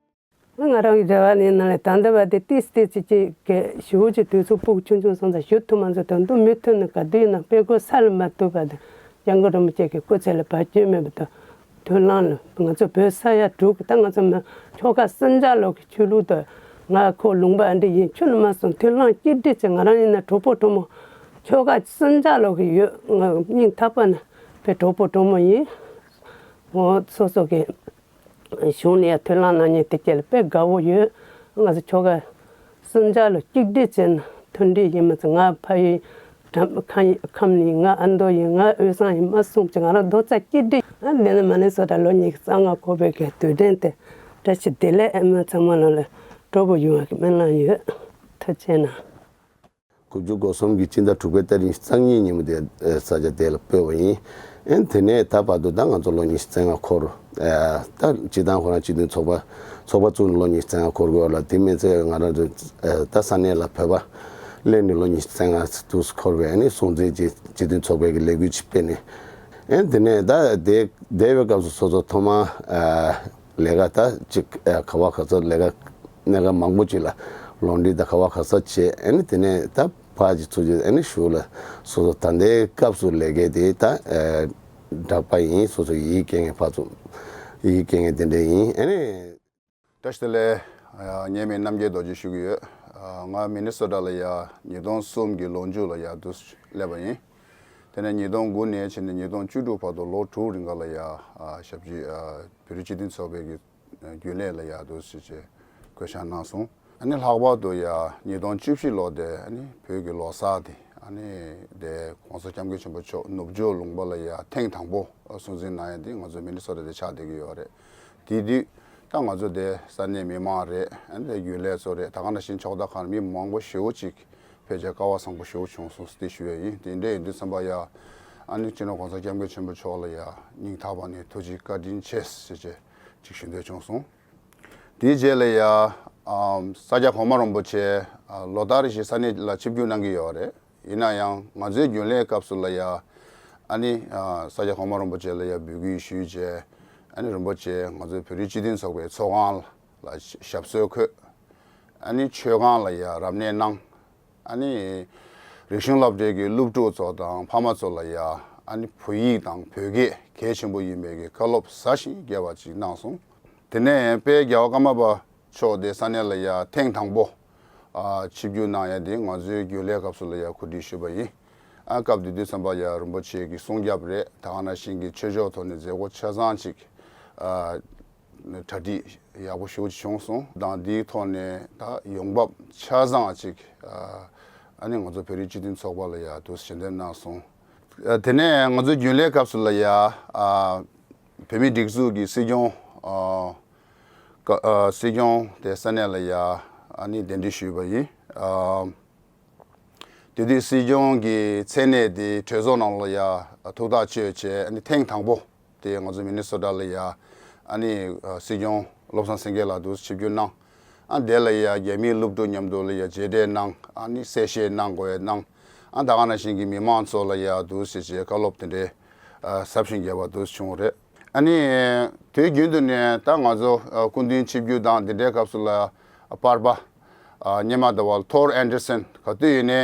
ང་རང་གི་རེ་བ་ནི་ནང་ལ་ད་ལྟ་བར་དེ་ཏིས་ཏིས་ཅིག་ཅིག་གི་ཞུ་ཅིག་དུས་ཚོད་སྤུ་གུ་ཆུང་ཆུང་སོང་ཙང་ཞུ་ཐུབ་མ་སོང་། ད་དུང་མུ་མཐུད་ནས་ག་དུས་ཡིན་ན་དཔེ་མགོ་ས་ལ་མ་ཐུག་པ་དང་སྐྱབས་མགོན་རིན་པོ་ཆེ་གི་སྐུ་ཚེ་ལ་བར་ཆད་མེད་པ་དང་མཐུན་ལམ་ལ་ང་ཚོ་བོད་ས་ཡ་དྲུག་གི་ད་ང་ཚོ་མི་ཁྱོ་ག་གསུམ་ཆ་ལོ་གི་ཆོས་ལུགས་དང་ང་ཁོ་ལུང་པ་ཨ་འདྲ་ཡིན་ཁྱོན་ནས་མ་སོང་། མཐུན་ལམ་གཅིག་སྒྲིལ་བྱས་ང་རང་ཡིན་ན་གྲོགས་པོ་གྲོགས་མོ་ཁྱོ་ག་གསུམ་ཆ་ལོ་གི་ཡོད། ང་སྙིང་ཐག་པ་ནས་དཔེ་གྲོགས་པོ་གྲོགས་མོ་ཡིན། འོ་སོ་སོ་གི་གཞུང་ནས་ཡང་མཐུན་ལམ་གནང་མཁན་དེ་གྱད་ལ་དཔེ་དགའ་བོ་ཡོད། ང་ཚོ་ཁྱོ་ག་གསུམ་ཆ་ལ་གཅིག་སྒྲིལ་བྱས་ནས་མཐུན་སྒྲིལ་ཡིན་མ་ཚད་ང་ཕ་ཡུལ་ཁམས་ཁམས་ནས་ང་ཨ་མདོ་ཡིན་ང་དབུས་གཙང་ཡིན་མ་གསུངས་ཀྱི་ང་རང་རྡོག་རྩ་གཅིག་སྒྲིལ། ཨ་འདི་ནི་མ་ནི་སོ་ད་ལོ་ཉི་ཤུ་རྩ་ལྔ་འཁོར་བའི་གི་དུས་དྲན་དེ་བཀྲ་ཤིས་བདེ་ལེགས། ཨ་མ་ཚང་མ་ལ་ལ་སྤྲོ་པོ་ཡོང་བའི་གི་སྨོན་ལམ་ཡོད། ཐུགས་རྗེ་གནང་། དགུ་བཅུ་གོ་གསུམ་གྱི་སྤྱི་ཟླ་དྲུག་པའི་ཏ་རིག་ཉི་ཤུ་རྩ་གཉིས་ཉིན་མོ་དེ་ས་ཆ་དེ་ལ་སྤོས་པ་ཡིན། ཨེ་དེ་ནས་ད་བར་དུ་ད་ང་ཚོ་ལོ་ཉི་ཤུ་རྩ་ལྔ་འཁོར། ཨེ་ད་སྤྱི་བཏང་ཁོ་རང་སྤྱི་མཐུན་ཚོགས་པ་ཚོགས་པ་བཙུགས་ནས་ལོ་ཉི་ཤུ་རྩ་ལྔ་འཁོར་དགོས་ལ། དེ་མིན་ཚེ་ང་རང་ཚོ་ཨེ་ད་ས་གནས་ལ་བོད་པ་སླེབས་ནས་ལོ་ཉི་ཤུ་རྩ་ལྔ་དུས་སུ་འཁོར་བའི་ཨ་ནི་སྲུང་བརྩི་ཅིག་སྤྱི་མཐུན་ཚོགས་པའི་གི་ལས་འགུལ་ཅིག་སྤེལ་ནས། ཨེ་དེ་ནས་ད་དེ་བསྡད་པའི་སྐབས་སུ་སོ་སོ་ཐོག་མ་ཨེ་ལས་ཀ་ད་ཅིག་ཨེ་ག་བ་ག་ས་ལས་ཀ་གནད་འགག་མང་པོ་ཅིག་ལ་ལོག་འགྲིལ་ད་ག་བ་ག་ས་བྱས། ཨ་ནི་དེ་ནས་ད་ཕར་ཅིག་ཚུར་ཅིག་ཨ་ནི་གཞུག་ལ་སོ་སོ་ད་ལྟའི་སྐབས་སུ་ལས་ཀའི་དེ་ད་ཨེ་གྲགས་པ་ཡིན། སོ་སོ་ཡིག་སྐྱེལ་མཁན་ཕར་ཚུར་ཡིག་སྐྱེལ་མཁན་དེ་འདྲ་ཡིན། ཨ་ནི། བཀྲ་ཤིས་བདེ་ལེགས། ཨ་ངའི་མིང་རྣམ་རྒྱལ་རྡོ་རྗེ་ཞུ་གི་ཡོད། ཨ་ང་མི་ནི་སོ་ཊ་ལ་ཡ་ཉིས་སྟོང་གསུམ་གྱི་ལོ་མཇུག་ལ་ཡ་དུ་སླེབས་པ་ཡིན། དེ་ནས་ཉིས་སྟོང་དགུ་ནས་བྱས་ནས་ཉིས་སྟོང་བཅུ་དྲུག་བར་དུ་ལོ་དྲུག་རིང་ག་ལ་ཡ་ཨ་ཞབས་ཕྱི་ཨ་བོད་རིགས་སྤྱི་མཐུན་ཚོགས་པའི་གི་རྒྱུན་ལས་ལ་ཡ་དུ་ཞེས་བྱས་བསྐོ་བཞག་གནང་སོང་། ཨ་ནི་ལྷག་པར་དུ་ཡ་ཉིས་སྟོང་བཅུ་བཞི་ལོ་དེ་ཨ་ནི་བོད་ཀྱི་ལོ་གསར་དེ་ཨ་ནི་དེ་༸གོང་ས་༸སྐྱབས་མགོན་ཆེན་པོ་མཆོག་ནུབ་ཕྱོགས་ལུང་པ་ལ་ཡ་ཐེངས་དང་པོ་སྲུང་བརྩི་གནང་ཡ་དེ་ང་ཚོ་མི་ནི་སོ་ཊ་དེ་ཆགས་བསྡད་ཀྱི་ཡོད་རེད། དེ་དུས་ད་ང་ཚོ་དེ་ས་གནས་མི་མང་རེད། ཨ་ནི་རྒྱུན་ལས་ཚོ་རེད། ད་ག་ནང་བཞིན་ཕྱོགས་མཐའ་ཁག་ནས་མི་མང་པོ་ཞེ་པོ་ཅིག་ཕལ་ཆེར་སྐལ་བ་བཟང་པོ་ཞེ་པོ་བྱུང་སོང་ཟེར་ཞུ་ཡ་ཡིན། དེ་འདྲ་ཡིན་དུས་ཙམ་པ་ཡ་ཨ་ནི་སྤྱི་ནོར་༸གོང་ས་༸སྐྱབས་མགོན་ཆེན་པོ་མཆོག་ལ་ཡ་སྙིང་ཐག་པ་ནས་ཐུགས་རྗེ་བཀའ་དྲིན་ཆེ་ཟེར་བྱས་ཅིག་ཞུ་འདོད་བྱུང་སོང་། དེའི་རྗེས་ལ་ཡ་ཨམ་ས་སྐྱ་གོང་མ་རིན་པོ་ཆེ་ཨ་ལོ་ལྟར་བཞིན་ས་གནས་ལ་ཆིབས་བསྒྱུར་གནང་གི་ཡོད་རེད། ཡིན་ན་ཡང་ང་ཚོའི་རྒྱུན་ལས་སྐབས་སུ་ལ་ཡ་ཨ་ནི་ཨ་ས་སྐྱ་གོང་མ་རིན་པོ་ཆེ་ལ་ཡ་འབོད་སྐུལ་ཞུས་རྗེས་ཨ་ནི་རིན་པོ་ཆེ་ང་ཚོའི་བོད་རིགས་སྤྱི་མཐུན་ཚོགས་པའི་ཚོགས་ཁང་ལ་ཞབས་སོར་འཁོད། ཨ་ནི་མཆོད་ཁང་ལ་ཡ་རབ་གནས་གནང་། ཨ་ནི་རིག་གཞུང་སློབ་གྲྭའི་གི་སློབ་ཕྲུག་ཚོ་དང་ཕ་མ་ཚོ་ལ་ཡ་ཨ་ནི་བོད་ཡིག་དང་བོད་སྐད་གལ་ཆེན་པོ་ཡིན་པའི་གི་བཀའ་སློབ་ཟབ་ཞིང་རྒྱས་པ་ཅིག་གནང་སོང་། དེ་ནས་དཔལ་རྒྱལ་བ་ཀརྨ་པ་མཆོག་དེ་ས་གནས་ལ་ཡ་ཐེངས་དང་པོ་ ཨ་ཆིབས་བསྒྱུར་གནང་ཡ་དེ་ང་ཚོའི་རྒྱུན་ལས་སྐབས་སུ་ལ་ཡ་གོ་སྒྲིག་ཞུས་པ་ཡིན། ཨ་སྐབས་དེ་དུས་ཙམ་པ་ཡ་རིན་པོ་ཆེ་གི་གསུང་རྒྱབ་རེད། ད་ག་ནང་བཞིན་གྱི་ཆོས་ཕྱོགས་ཐོག་ནས་མཛད་སྒོ་ཆ་ཚང་ཅིག་ཨ་གྲ་སྒྲིག་ཡག་པོ་ཞེ་པོ་ཅིག་བྱུང་སོང་། དང་དེའི་ཐོག་ནས་ད་ཡོང་འབབ་ཆ་ཚང་ཅིག་ཨ་ཨ་ནི་ང་ཚོ་བོད་རིགས་སྤྱི་མཐུན་ཚོགས་པ་ལ་ཡ་དུ་ཞལ་འདེབས་གནང་སོང་། ཨ་དེ་ནས་ང་ཚོའི་རྒྱུན་ལས་སྐབས་སུ་ལ་ཡ་ཨ་བོད་མིའི་སྒྲིག་འཛུགས་ཀྱི་སྲིད་སྐྱོང་ཨ་ཀ་ཨ་སྲིད་སྐྱོང་དེ་ས་གནས་ལ་ཡ་ཨ་ནི་གདན་འདྲེན་ཞུས་པ་ཡིན། ཨ་དེ་དུས་སྲིད་སྐྱོང་གི་མཚན་གནས་དེ་གྲོས་ཚོགས་ནང་ལ་ཡ་ཐུགས་ཐག་གཅོད་བྱས། ཨ་ནི་ཐེངས་དང་པོ་དེ་ང་ཚོ་མི་ནི་སོ་ཊ་ལ་ཡ་ཨ་ནི་ཨ་སྲིད་སྐྱོང་བློ་བཟང་སེང་གེ་ལགས་དུ་ཆིབས་བསྒྱུར་གནང་། ཨ་དེ་ལ་ཡ་རྒྱ་མིའི་སློབ་ཕྲུག་མཉམ་དུ་ལ་ཡ་མཇལ་འཕྲད་གནང་། ཨ་ནི་གསལ་བཤད་གནང་དགོས་ཡ་གནང་། ཨ་ད་ག་ནང་བཞིན་གྱི་མི་མང་ཚོ་ལ་ཡ་དུ་ཟེར་བྱས་བཀའ་སློབ་དེ་འདྲའི་ཨ་ཟབ་ཞིང་རྒྱས་པ་དུ་བྱུང་རེད། ཨ་ནི་དུས་རྒྱུན་དུ་ནས་ད་ང་ཚོ་ཨ་སྐུ་མདུན་ཆིབས་བསྒྱུར་དང་འདི་འདྲའི་སྐབས་སུ་ལ་ཨ་པར་པ་ཨ་སྔོན་མ་ཟླ་བ་ཐོར་ཨན་ཌར་སན་ག་དུས་ཡིན་ནའི་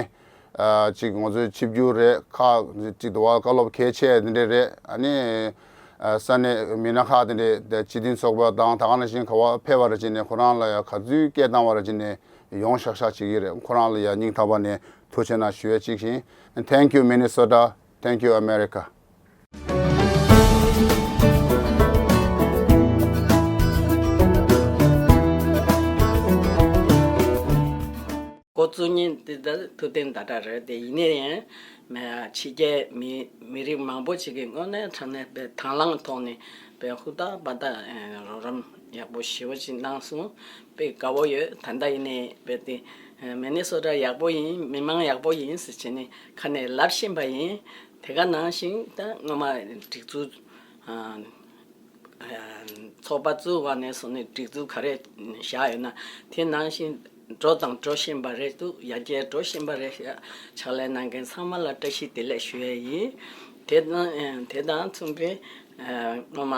ཨ་ཅིག་ང་ཚོའི་ཆིབས་བསྒྱུར་རེད། ཁག་ཅིག་ཟླ་བ་བཀའ་སློབ་གལ་ཆེ་འདི་འདྲ་རེད། ཨ་ནི་ཨ་ས་གནས་མི་སྣ་ཁག་འདི་འདྲ་སྤྱི་མཐུན་ཚོགས་པ་དང་ད་ག་ནང་བཞིན་ག་བ་ཕེབས་པ་ར་ཅིག་ནས་ཁོ་རང་ལ་ཡ་ག་ཚོད་སྐད་བཏང་བ་ར་ཅིག་ནས་ཡོང་ཤག་ཤག་བྱེད་ཀྱི་རེད། ཁོ་རང་ལ་ཡ་སྙིང་ཐག་པ་ནས་ཐུགས་རྗེ་གནང་ཞུ་ཡ་གཅིག་ཡིན། Thank you Minnesota, thank you America. འགོ་བཙུགས་ཉིན་དེ་ད་ཐུབ་བསྟན་ཟླ་གྲགས་རེད་དེ། ཡིན་ནའི་ཡང་ཕྱི་རྒྱལ་མི་མི་རིགས་མང་པོ་ཞིག་གིས་དངོས་གནས་དྲང་གནས་པའི་དང་བླངས་ཐོག་ནས་པའི་ཧུར་ཐག་འབད་ཐག་རོགས་རམ་ཡག་པོ་ཞེ་པོ་ཞིག་གནང་སོང་། དཔེ་དགའ་བོ་ཡོད། ད་ལྟ་ཡིན་ནའི་དཔེ་དེ་མི་ནི་སོ་ཊ་ཡག་པོ་ཡིན། མི་མང་ཡག་པོ་ཡིན་ཟེར་བྱས་ནས་ཁ་ནས་ལབ་བཞིན་པ་ཡིན། དེ་ག་ནང་བཞིན་ད་སྔོན་མ་སྒྲིག་འཛུགས་ཚོགས་པ་བཙུགས་པ་ནས་བཟུང་ནས་སྒྲིག་འཛུགས་ག་རེ་བཞག་ཡོད་ན་དེ་ནང་བཞིན་འགྲོ་དང་འགྲོ་བཞིན་པ་རེད་འདུག་ཡར་རྒྱས་འགྲོ་བཞིན་པ་རེད། ཕྱག་ལས་གནང་མཁན་ཚང་མ་ལ་བཀྲ་ཤིས་བདེ་ལེགས་ཞུ་ཡས་ཡིན། དེ་དང་དེ་དང་མཚུངས་པའི་སྔོན་མ་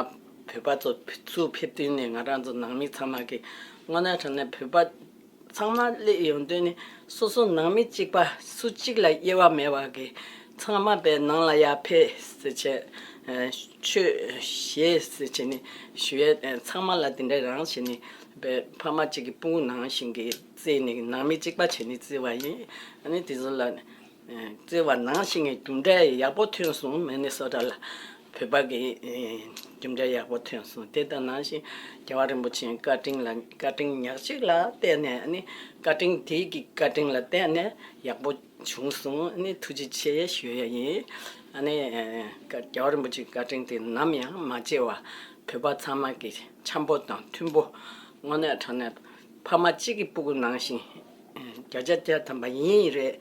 བོད་པ་ཚོ་ཚུར་ཕེབས་དུས་ནས་ང་རང་ཚོ་ནང་མི་ཚང་མ་གི་དངོས་གནས་དྲང་གནས་བོད་པ་ཚང་མ་སླེབས་ཡོང་དུས་ནི་སོ་སོ་ནང་མི་གཅིག་པ་སུ་གཅིག་ལ་དབྱེ་བ་མེད་པ་གི་ཚང་མ་པའི་ནང་ལ་ཡར་ཕེབས་ཟེར་བྱས། ཆོས་བཤད་ཟེར་བྱས་ནི་ཞུ་ཡས་ཚང་མ་ལ་དེ་འདྲ་རང་བྱས་ནི་པའི་ཕ་མ་གཅིག་གི་སྤུ་གུ་ནང་བཞིན་གི་བརྩིས་ནི་ནང་མི་གཅིག་པ་བྱས་ནི་བརྩི་བ་ཡིན། ཨ་ནི་དེ་ཚོ་ལ། བརྩེ་བ་ནང་བཞིན་གྱི་རྒྱུ་འབྲས་ཡག་པོ་ཐོན་སོང་། མི་ནི་སོ་ཊ་ལ་བོད་པ་གི་རྒྱུ་འབྲས་ཡག་པོ་ཐོན་སོང་། དེ་དང་ནང་བཞིན་རྒྱལ་བ་རིན་པོ་ཆེའི་བཀའ་དྲིན་ལ་བཀའ་དྲིན་ཉག་གཅིག་ལ་བརྟེན་ནས་ཨ་ནི་བཀའ་དྲིན་དེ་གི་བཀའ་དྲིན་ལ་བརྟེན་ནས་ཡག་པོ་བྱུང་སོང་། ཨ་ནི་ཐུགས་རྗེ་ཆེ་ཞུ་ཡ་ཡིན། ཨ་ནི་བཀའ་རྒྱལ་བ་རིན་པོ་ཆེའི་བཀའ་དྲིན་དེ་ནམ་ཡང་མ་བརྗེད་པ་བོད་པ་ཚང་མ་གི་འཆམ་པོ་དང་མཐུན་པོ་དངོས་གནས་དྲང་གནས་ཕ་མ་གཅིག་གི་སྤུ་གུ་ནང་བཞིན། བརྒྱ་ཆ་བརྒྱ་ཐམ་པ་ཡིན་རེད།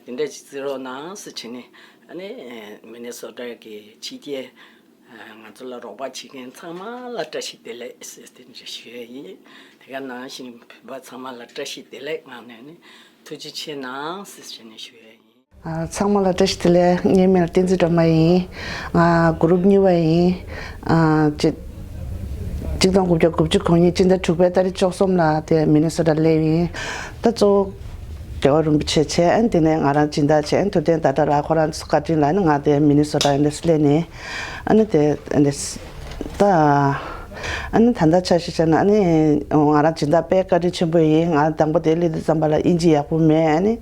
དེ་འདྲ་ཅིག་བརྩི་རོགས་གནང་ཟེར་བྱས་ནས་ཨ་ནི་མི་ནི་སོ་ཊ་གི་ཕྱི་རྒྱལ་ང་ཚོ་ལ་རོགས་པ་བྱེད་མཁན་ཚང་མ་ལ་བཀྲ་ཤིས་བདེ་ལེགས་ཟེར་དེ་འདྲ་ཞུ་ཡ་ཡིན། དེ་ག་ནང་བཞིན་བོད་པ་ཚང་མ་ལ་བཀྲ་ཤིས་བདེ་ལེགས་ངང་ནས་ནི་ཐུགས་རྗེ་ཆེ་གནང་ཟེར་བྱས་ནས་ཞུ་ཡ་ཡིན། ཨ་ཚང་མ་ལ་བཀྲ་ཤིས་བདེ་ལེགས། ངའི་མིང་ལ་བསྟན་འཛིན་སྒྲོལ་མ་ཡིན། ང་གུ་རུབ་གཉིས་པ་ཡིན། ཨ་གཅིག་གཅིག་སྟོང་དགུ་བརྒྱ་དགུ་བཅུ་གོ་གཉིས་སྤྱི་ཟླ་དྲུག་པའི་ཏ་རིག་བཅུ་གསུམ་ལ་དེ་མི་ནི་སོ་ཊ་སླེབས་ཡིན། ད་གཙོ་བོ་རྒྱལ་བ་རིན་པོ་ཆེ་བྱས། ཨ་ནི་དེ་ནས་ང་རང་སྦྱིན་བདག་བྱས། ཨ་ནི་ཐུབ་བསྟན་ཟླ་གྲགས་ལགས་ཁོ་རང་ཚོ་བཀའ་དྲིན་ལ་ཨ་ནི་ང་དེ་མི་ནི་སོ་ཊ་ཨ་ནི་སླེབས་ནས་ཨ་ནི་དེ་ཨ་ནི་ད། ཨ་ནི་ད་ལྟ་ཆ་བཞག་བྱས་ན་ཨ་ནི་ང་རང་སྦྱིན་བདག་དཔེ་བཀའ་དྲིན་ཆེན་པོ་ཡིན། ང་དང་པོ་དེ་སླེབས་དུས་ཙམ་པ་ལ་དབྱིན་ཇི་ཡག་པོ་མེད། ཨ་ནི་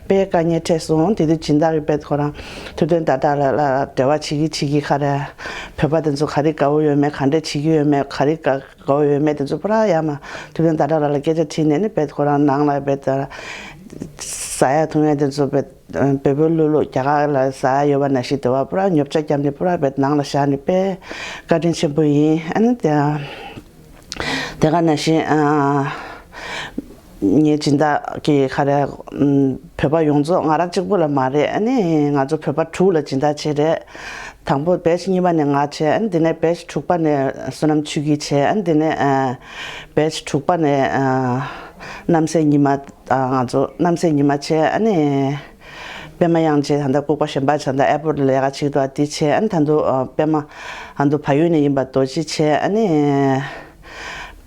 དཔེ་དཀའ་ངལ་འཕྲད་སོང་། དེ་དུས་སྦྱིན་བདག་གིས་དཔེ་ཁོ་རང་ཐུབ་བསྟན་ཟླ་གྲགས་ལགས་ལ་འབྲེལ་བ་བྱེད་ཀྱི་བྱེད་ཀྱི་ག་རེ་བོད་པ་དེ་ཚོ་ག་རེ་དགའ་བོ་ཡོད་མེད། ག་འདྲ་བྱེད་ཀྱི་ཡོད་མེད། ག་རེ་དགའ་དགའ་བོ་ཡོད་མེད་དེ་ཚོ་པུ་ར་ཡར་མར་ཐུབ་བསྟན་ཟླ་གྲགས་ལགས་ལ་སྐད་ཆ་དྲིས་ནས་ཨ་ནི་དཔེ་ཁོ་རང་ནང་ལ་དཔེ་ད་ཟ་ཡ་འཐུང་ཡ་དེ་ཚོ་དཔེ། བོད་པའི་ལུགས་ལུགས་རྒྱ་གར་ལ་ཟ་ཡ་ཡོད་པ་ནང་བཞིན་དེ་བ་པུ་ར་ཉོ་ཆ་བརྒྱབ་ནས་པུ་ར་བེད་ནང་ལ་བཞག་ནས་དཔེ་བཀའ་དྲིན་ཆེན་པོ་ཡིན། ཨ་ནི་དེ་དེ་ག་ནང་བཞིན་ཨ་ངའི་སྦྱིན་བདག་གི་ག་རེ་བོད་པ་ཡོངས་རྫོགས་ང་རང་གཅིག་པུ་ལ་མ་རེད། ཨ་ནི་ང་ཚོ་བོད་པ་དྲུག་ལ་སྦྱིན་བདག་བྱས་རེད། དང་པོ་བེ་ཆི་གཉིས་པ་ནས་ང་བྱས། ཨ་ནི་དེ་ནས་བེ་ཆི་དྲུག་པ་ནས་བསོད་ནམས་ཆོས་སྐྱིད་བྱས། ཨ་ནི་དེ་ནས་ཨ་བེ་ཆི་དྲུག་པ་ནས་ཨ་རྣམ་སྲས་ཉི་མ། ང་ཚོ་རྣམ་སྲས་ཉི་མ་བྱས། ཨ་ནི་པད་མ་དབྱངས་ཅན་ད་ལྟ་ལྐུགས་པ་གཞན་པ་བྱས། ད་ལྟ་ཨེ་པོར་ཊི་ལ་ལས་ཀ་བྱེད་འདུག་དེ་བྱས། ཨ་ནི་ད་དུང་པད་མ་ཨ་ནི་བལ་ཡུལ་ནས་ཡིན་པ་རྡོ་རྗེ་བྱས། ཨ་ནི་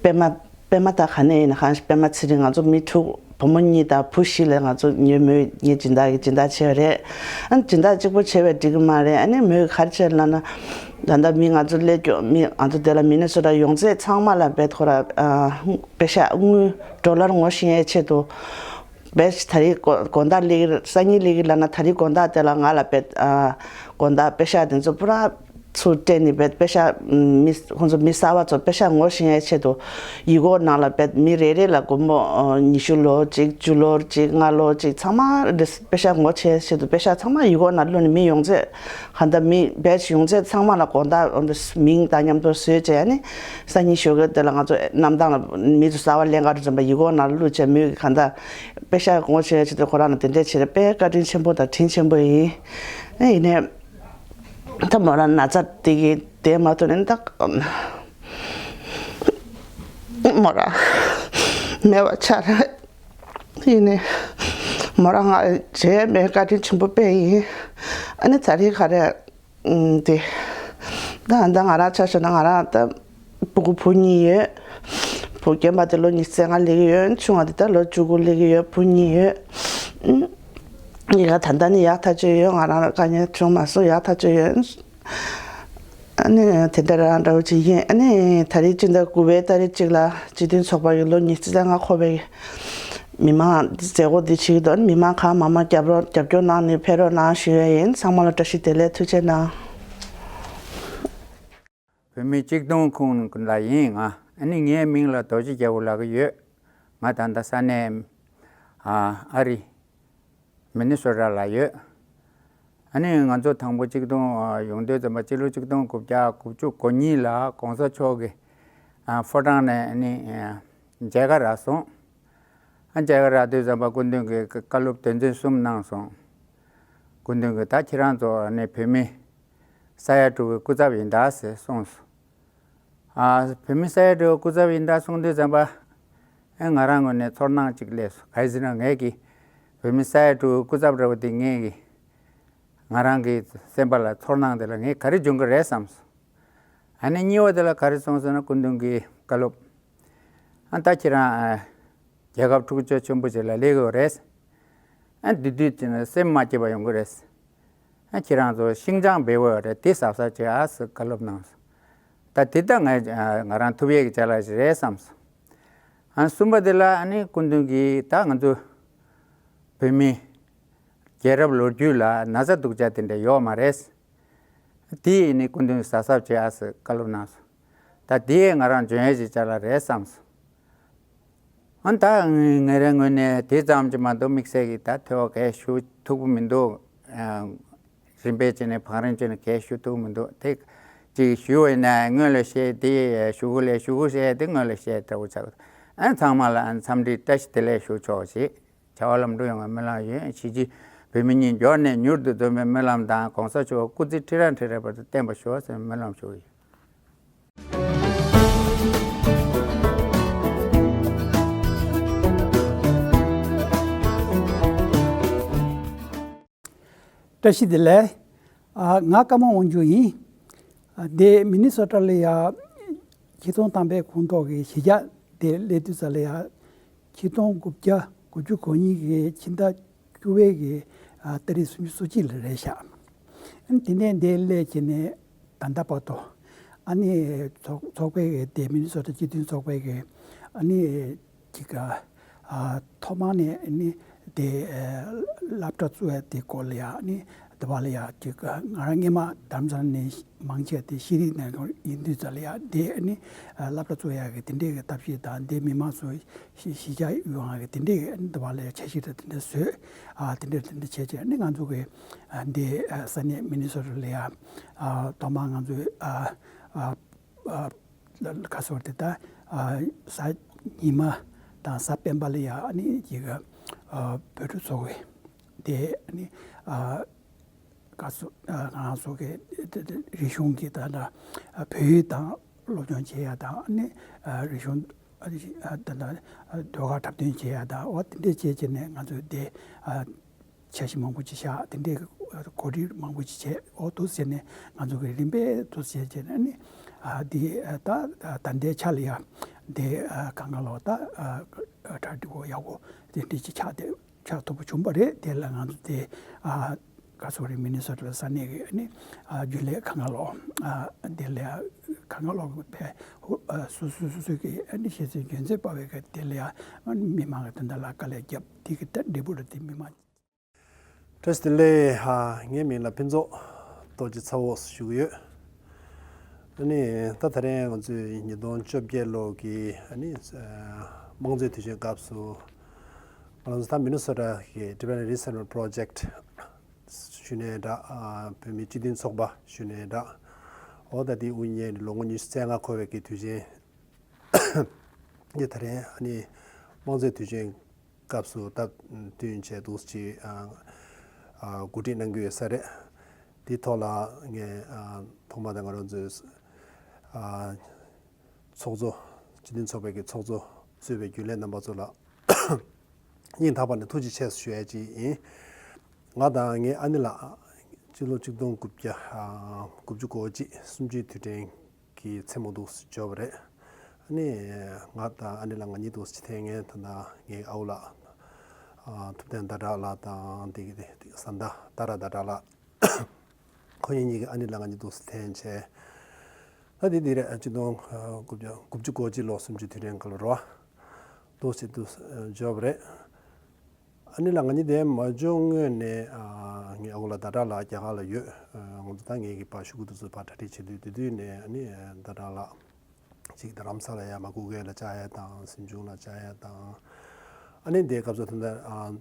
པད་མ་པད་མ་ད་ག་ནས་ཡིན་ན་གང་ཞིག་པད་མ་ཚེ་རིང་། ང་ཚོ་མི་དྲུག་བུ་མོ་གཉིས་དང་བུ་བཞི་ལས་ང་ཚོ་ངའི་མོས་ངའི་སྦྱིན་བདག་གི་སྦྱིན་བདག་བྱས་པ་རེད། ཨ་ནི་སྦྱིན་བདག་གཅིག་པོ་བྱས་པས་འགྲིག་གི་མ་རེད། ཨ་ནི་མོས་ག་རེ་བྱས་ལབ་ན་ད་ལྟ་མི་ང་ཚོ་སླེབས་མཁན་མི་ང་ཚོ་དེ་ལ་མི་ནི་སོ་ཊ་ཡོང་ཚད་ཚང་མ་ལ་བེད་ཁོ་ར་པེ་ཤ་དངུལ་ཌོ་ལར་ངོ་ཤེས་ཡའི་ཆེད་དུ། བེད་ད་རེས་དགོང་དགོང་དག་སླེབས་ཀྱི་སང་ཉིན་སླེབས་ཀྱི་ལབ་ན། ད་རེས་དགོང་དག་དེ་ལ་ང་ལ་བེད་ཨ་དགོང་དག་པེ་ཤག་དེ་ཚོ་པུ་ར་ཚུར་སྤྲད་ནས་བེད་པེ་ཤག་མི་ཁོང་ཚོ་མི་གསར་པ་ཚོ་པེ་ཤག་ངོ་ཤེས་ཡའི་ཆེད་དུ་ཡིག་སྐོགས་ནང་ལ་བེད་མི་རེ་རེ་ལ་སྒོར་མོ་ཨ་ཉི་ཤུ་ལོར་གཅིག་བཅུ་ལོར་གཅིག་ལྔ་ལོར་གཅིག་ཚང་མ་རེ་པེ་ཤག་ངོ་ཤེས་ཡའི་ཆེད་དུ་པེ་ཤག་ཚང་མ་ཡིག་སྐོགས་ནང་བླུགས་ནས་མི་ཡོང་ཚད་གང་ལྟར་མི་བེད་ཡོང་ཚད་ཚང་མ་ལ་དགོང་དག་མིང་དང་མཉམ་དུ་བཟོས་བྱས་ནས་སང་ཉིན་ཞོགས་ཀས་དེ་ལ་ང་ཚོ་གནམ་ཐང་ལ་མི་ཚོ་གསར་པ་ལེན་ག་འགྲོ་ཙམ་པ་ཡིག་སྐོགས་ནང་བླུགས་བྱས་མོས་གང་ལྟར་པེ་ཤག་ངོ་ཤེས་ཡའི་ཆེད་དུ་ཁོ་རང་ལ་དེ་འདྲས་བྱས་ཏེ་དཔེ་བཀའ་དྲིན་ཆེན་པོ་དང་དྲིན་ཆེན་པོ་ཡིན། ཨེ་ཡིན་ནའི་ད་མོ་རང་ན་ཚ་དེ་གི་བསྡད་མ་ཐུབ་ནས་ད་མོ་རང་མེད་པ་ཆགས་རེད། ཡིན་ནའི་མོ་རང་ང་བྱས་མེད་བཀའ་དྲིན་ཆེན་པོ་དཔེ་ཡིན། ཨ་ནི་ད་རེས་ག་རེ། ཨུམ། དེ། ད་ད་ང་རང་ཆ་བཞག་ན་ང་རང་ད་སྤུ་གུ་བུ་གཉིས་ཡོད། བུ་རྒན་པ་དེ་ལོ་ཉི་ཤུ་རྩ་ལྔ་སླེབས་ཀྱི་ཡོད། ཆུང་བ་དེ་ད་ལོ་བཅུ་དགུ་སླེབས་ཀྱི་ཡོད། བུ་གཉིས་ཡོད། ཨུམ། ཡ་ད་ལྟ་ནི་ཡག་ཐག་ཆོད་ཡོད། ང་རང་ལ་དཀའ་ངལ་བྱུང་མ་སོང་། ཡག་ཐག་ཆོད་ཡོད། ཨ་ནི་དེ་འདྲ་རང་འདྲ་བོ་ཅིག་ཡིན། ཨ་ནི་ད་རེས་སྤྱི་ཟླ་དགུ་པའི་ཏ་རིག་གཅིག་ལ་སྤྱི་མཐུན་ཚོགས་པ་ཡི་ལོ་ཉི་ཤུ་རྩ་ལྔ་འཁོར་བའི་མི་མང་མཛད་སྒོ་འདི་བྱེད་ཀྱི་འདུག། མི་མང་གང་མང་མང་རྒྱབ་རོགས་རྒྱབ་སྐྱོར་གནང་ནས་ཕེབས་རོགས་གནང་ཞུ་ཡ་ཡིན། ཚང་མ་ལ་བཀྲ་ཤིས་བདེ་ལེགས། ཐུགས་རྗེ་གནང་། བོད་མི་སྤྱི་མཐུན་ཁུངས་ལ་ཡིན་ང་། ཨ་ནི་ངའི་མིང་ལ་རྡོ་རྗེ་རྒྱལ་པོ་ལབ་ཀྱི་ཡོད། ང་ད་ལྟ་ས་གནས་ཨ་ཨ་རི་མི་ནི་སོ་ཊ་ལ་ཡོད། ཨ་ནི་ང་ཚོ་དང་པོ་གཅིག་སྟོང་ཡོང་དུས་ཙམ་པ་སྤྱི་ལོ་གཅིག་སྟོང་དགུ་བརྒྱ་དགུ་བཅུ་གོ་གཉིས་ལ་གོང་ས་མཆོག་གིས་ཨ་ཕོ་བྲང་ནས་ཨ་ནི་མཇལ་ཁ་རག་སོང་། ཨ་མཇལ་ཁ་རག་དུས་ཙམ་པ་སྐུ་མདུན་གྱིས་བཀའ་སློབ་དོན་ཚན་གསུམ་གནང་སོང་། སྐུ་མདུན་གྱིས་ད་ཁྱེད་རང་ཚོ་ཨ་ནི་བོད་མི་ས་ཡ་དྲུག་གི་སྐུ་ཚབ་ཡིན་ད་ཟེར་གསུངས་སོང་། ཨ། བོད་མི་ས་ཡ་དྲུག་སྐུ་ཚབ་ཡིན་ད་གསུངས་དུས་ཙམ་པ། ཨེ་ང་རང་ངོས་ནས་ཚོར་སྣང་གཅིག་སླེབས་སོང་། ག་རེ་ཟེར་ན་ངས་ཀྱི་བོད་མི་ས་ཡ་དྲུག་སྐུ་ཚབ་འདྲ་བོ་དེ་ངས་ཀྱི་ང་རང་གི་སེམས་པ་ལ་ཚོར་སྣང་དེ་ལ་ངས་ག་རེ་འབྱུང་གི་རེད་བསམ་སོང་། ཨ་ནི་གཉིས་པ་དེ་ལ་ག་རེ་སོང་ཟེར་ན་སྐུ་མདུན་གྱི་བཀའ་སློབ། ཨ་ད་ཁྱེད་རང་ཨ་རྒྱལ་ཁབ་འཁྲུག་ཆ་ཆེན་པོ་ཞིག་ལ་སླེབས་ཡོད་རེད། ཨ་དེ་དུས་ཙམ་ན་སེམས་མ་སྐྱིད་པ་ཡོང་གི་རེད། ཨ་ཁྱེད་རང་ཚོ་ཤིན་ཅང་བེ་བོ་རེད། དེ་གཟབ་གཟབ་བྱེད་ཨ་ཟེར་བཀའ་སློབ་གནང་སོང་། ད་དེ་ད་ང་ང་རང་ཐུབ་ཡས་ཀྱི་ཅ་ལག་ཞིག་རེད་བསམ་སོང་། ཨ་གསུམ་པ་དེ་ལ་ཨ་ནི་སྐུ་མདུན་གྱིས་ད་ང་ཚོ་བོད་མི་རྒྱལ་རབས་ལོ་རྒྱུས་ལ་ན་ཚ་སྡུག་ཅག་དེ་འདྲ་ཡོད་མ་རེད། དེ་ཡིན་ནི་སྐུ་མདུན་གཟབ་གཟབ་བྱེད་ཨ་ཟེར་བཀའ་སློབ་གནང་སོང་། ད་དེ་ང་རང་འཇོན་ཡས་ཀྱི་ཅ་ལག་རེད་བསམ་སོང་། ཨ་ད་ངེད་རང་ངོས་ནས་དེ་ཙམ་གྱིས་མ་གཏོགས་དམིགས་བསལ་གྱི་ད་ཐོས་པ་གས་ཞུ་ཐུབ་ཀྱི་མི་འདུག། རིམ་པས་བྱས་ནས་བང་རིམ་བྱས་ནས་གས་ཞུ་ཐུབ་ཀྱི་མི་འདུག། དེ་ཅིག་ཞུ་བ་ཡིན་ན་སྔོན་ལ་བཤད་དེ་ཞུ་གི་ལས་ཞུ་གི་བཤད་དེ་སྔོན་ལ་བཤད་འདྲ་བོ་ཆགས་ཀྱི་འདུག། ཨ་ཚང་མ་ལ་ཨ་འཚམས་འདྲི་བཀྲ་ཤིས་བདེ་ལེགས་ཞུ་ཆོག་ཅིག་བྱ་བ་ལམ་འགྲོ་ཡོང་བའི་སྨོན་ལམ་ཡོད། གཞིས་བྱེས་བོད་མི་གཉིས་མགྱོགས་ནས་མྱུར་དུ་འཛོམས་པའི་སྨོན་ལམ་དང་གོང་ས་མཆོག་སྐུ་ཚེ་ཁྲི་རབས་ཁྲི་རབས་བར་དུ་བརྟན་པར་ཤོག་ཟེར་སྨོན་ལམ་ཞུ་གི་ཡོད། བཀྲ་ཤིས་བདེ་ལེགས། ཨ་ང་ཀརྨ་དབང་ཕྱུག་ཡིན། ཨ་འདི་མི་ནི་སོ་ཊ་ལ་ཡ་ཆིག་སྟོང་ཐམ་པའི་ཁོངས་གཏོགས་ཀྱི་གཞིས་ཆགས་དེ་སླེབས་དུས་ཙམ་ལ་ཡ་ཆིག་སྟོང་དགུ་བརྒྱ་དགུ་བཅུ་གོ་གཉིས་ཀྱི་ཕྱི་ཟླ་བཅུ་པའི་གི་ཨ་ཏ་རིག་སུམ་ཅུ་སོ་གཅིག་ལ་རེད་ཤག། ཨ་ནི་དེ་ནས་འདི་སླེབས་བྱས་ནས་ད་ལྟ་བར་དུ་ཨ་ནི་ཚོགས་ཚོགས་པའི་གི་དེ་མི་ནི་སོ་ཊ་སྤྱི་མཐུན་ཚོགས་པའི་གི་ཨ་ནི་ཅིག་ཨ་ཐོག་མ་ནས་ཨ་ནི་དེ་ཨ་སློབ་གྲྭ་བཙུགས་ཡ་དེ་སྐོར་ལ་ཡ་ཨ་ནི་དེ་བ་ལ་ཡ་ཅིག་ང་རང་སྔས་མ་དྷ་རམ་ས་ལ་ནས་མང་ཆེ་བ་དེ་ཤེས་རིག་ནང་ཡིན་དུས་ཙམ་ལ་ཡ་དེ་ཨ་ནི་ཨ་སློབ་གྲྭ་བཙུགས་ཡ་གི་དེ་འདྲས་གི་ཐབས་ཤེས་དང་དེ་མི་མང་ཚོ་གཞིས་གཞིས་ཆགས་ཡོང་བ་གི་དེ་འདྲས་ཀྱི་འདི་བ་ལ་འཆར་གཞི་རེ་དེ་འདྲ་བཟོས། ཨ་དེ་འདྲ་དེ་འདྲ་བྱས་བྱས་ནས་ང་ཚོ་གི་ཨ་འདི་ཨ་ས་གནས་མི་ནི་སོ་ཊ་ལ་ཡ་ཨ་ཐོག་མར་ང་ཚོའི་ཨ་ཨ་ཨ་ག་སོར་དེ་ད་ཨ་གཟའ་ཉི་མ་དང་གཟའ་སྤེན་པ་ལ་ཡ་ཨ་ནི་ཅིག་ཨ་བོད་ཕྲུག་ཚོགས་པའི་དེ་ཨ་ནི་ཨ་ག་སོ་ཨ་ང་རང་ཚོ་གི་རིག་གཞུང་གི་ད་ལྟ་ཨ་བོད་ཡིག་དང་སློབ་སྦྱོང་བྱེད་ཡ་དང་ཨ་ནི་ཨ་རིག་གཞུང་ཨ་ནི་ཨ་ད་ལྟ་ཨ་ཟློས་གར་འཁྲབ་སྟོན་བྱེད་ཡ་དང་འོ་དེ་འདྲས་བྱས་བྱས་ནས་ང་ཚོས་དེ་ཨ་འཆར་གཞི་མང་པོ་ཅིག་བཞག། དེ་འདྲས་གོ་སྒྲིག་མང་པོ་ཅིག་བྱས། འོ་འདུག་ཟེར་ནས་ང་ཚོ་གི་རིམ་པས་འདུག་ཟེར་བྱས་ནས་ཨ་ནི་ཨ་འདི་ཨ་ད་ད་ལྟའི་ཆ་ལ་ཡ་དེ་ཨ་གང་ག་ལོག་ད་ཨ་གྲ་སྒྲིག་གོ་ཡག་པོ་དེ་འདྲས་ཅིག་ཆགས་ཏེ་ཆགས་ཐུབ་པ་བྱུང་བ་རེད། དེ་ལ་ང་ཚོ་དེ་ཨ་ག་ཚོད་རེད། མི་ནི་སོ་ཊ་ལ་ས་གནས་ཀྱི་ཨ་ནི་ཨ་རྒྱུན་ལས་ཁང་ཁ་ལོ་ཨ་དེ་ལ་ གང་ག་ལོག་གི་ཕེ་ཧུ་ཨ་སོ་སོ་སོ་སོ་གི་ཨ་ནི་ཤེས་ཚད་རྒྱུན་ཚད་པ་བའི་གི་དེ་ལ་ཡ་ཨ་ནི་མི་མང་གི་དོན་དག་ལ་དཀའ་ལས་བརྒྱབ་དེ་གི་ད་འབྲས་བུ་རེད་དེ་མི་མང་། བཀྲ་ཤིས་བདེ་ལེགས། ཧ་ངའི་མིང་ལ་ཕུན་ཚོགས་རྡོ་རྗེ་ཚ་བོ་ཞུ་གི་ཡོད། ཨ་ནི་ད་ད་རེས་ང་ཚོས་ཉིས་སྟོང་བཅོ་བརྒྱད་ལོ་གི་ཨ་ནི་ཨ་དམངས་གཙོའི་དུས་ཆེན་སྐབས་སུ་ང་རང་ཚོ་ད་མི་ནི་སོ་ཊ་གི་Tibetan Resettlement Project ཞུས་ནའི་འདྲ། ཨ་བོད་མིའི་སྤྱི་མཐུན་ཚོགས་པ་ཞུས་ནའི་འདྲ། འོ་ད་དེའི་དབུ་བརྙེས་ནས་ལོ་ངོ་ཉི་ཤུ་རྩ་ལྔ་འཁོར་བའི་གི་དུས་ཆེན་འདི་ད་རེས་ཨ་ནི་དམངས་གཙོའི་དུས་ཆེན་སྐབས་སུ་སྟབས་བསྟུན་བྱས་འདུག་ཅེས་ཨ་ཨ་གོ་སྒྲིག་གནང་གི་ཡོད་ས་རེད། དེའི་ཐོག་ལ་ངས་ཨ་ཐོག་མ་དང་ང་རང་ཚོའི་ཨ་ཚོགས་གཙོ་སྤྱི་མཐུན་ཚོགས་པའི་གི་ཚོགས་གཙོ་གཙོས་པའི་རྒྱུན་ལས་རྣམ་པ་ཚོ་ལ་སྙིང་ཐག་པ་ནས་ཐུགས་རྗེ་ཆེ་ཞུ་ཡ་ཅིག་ཡིན། ང་དང་ངའི་ཨ་ནེ་ལགས་སྤྱི་ལོ་ཆིག་སྟོང་དགུ་བརྒྱ་ཨ་དགུ་བཅུ་གོ་གཅིག་གསུམ་བཅུའི་དུས་དྲན་གྱི་མཚན་མོ་འདུག་སེ་འབྱོར་བ་རེད། ཨ་ནི་ང་དང་ཨ་ནེ་ལགས་ང་གཉིས་འདུག་སེ་ཐེངས་ངའི་ད་ལྟ་ངའི་ཨ་ཁུ་ལགས་ཨ་ཐུབ་བསྟན་ཟླ་གྲགས་ལགས་དང་དེ་གི་དེ་བཟའ་ཟླ་ཏཱ་ར་ཟླ་གྲགས་ལགས། ཁོ་གཉིས་གཉིས་ཀྱི་ཨ་ནེ་ལགས་ང་གཉིས་འདུག་སེ་ཐེངས་བྱས། ད་དེ་དེ་རེད། ཆིག་སྟོང་དགུ་བརྒྱ་དགུ་བཅུ་གོ་གཅིག་ལོ་གསུམ་བཅུའི་དུས་དྲན་སྐབས་ལ་རོ། འདུག་སེ་འདུག་སེ་འབྱོར་བ་རེད། ཨ་ནེ་ལགས་ང་གཉིས་དེ་མ་འབྱོར་སྔོན་ནས་ཨ་ངའི་ཨ་ཁུ་ལགས་ཟླ་གྲགས་ལགས་རྒྱ་གར་ལ་ཡོད། ཨ་ང་ཚོ་ད་ངེད་ཀྱི་ཕ་ཤུ་གུ་དེ་ཚོ་ཕར་གྲ་སྒྲིག་བྱེད་དུས་དེ་དུས་ནས་ཨ་ནི་ཟླ་གྲགས་ལགས་ཅིག་རྡ་རམ་ས་ལ་ཡ་མ་ཀུ་གེ་ལ་བཅར་ཡ་དང་གཟིམ་ཆུང་ལ་བཅར་ཡ་དང་། ཨ་ནི་དེ་སྐབས་སུ་ད་ལྟ་ཨ་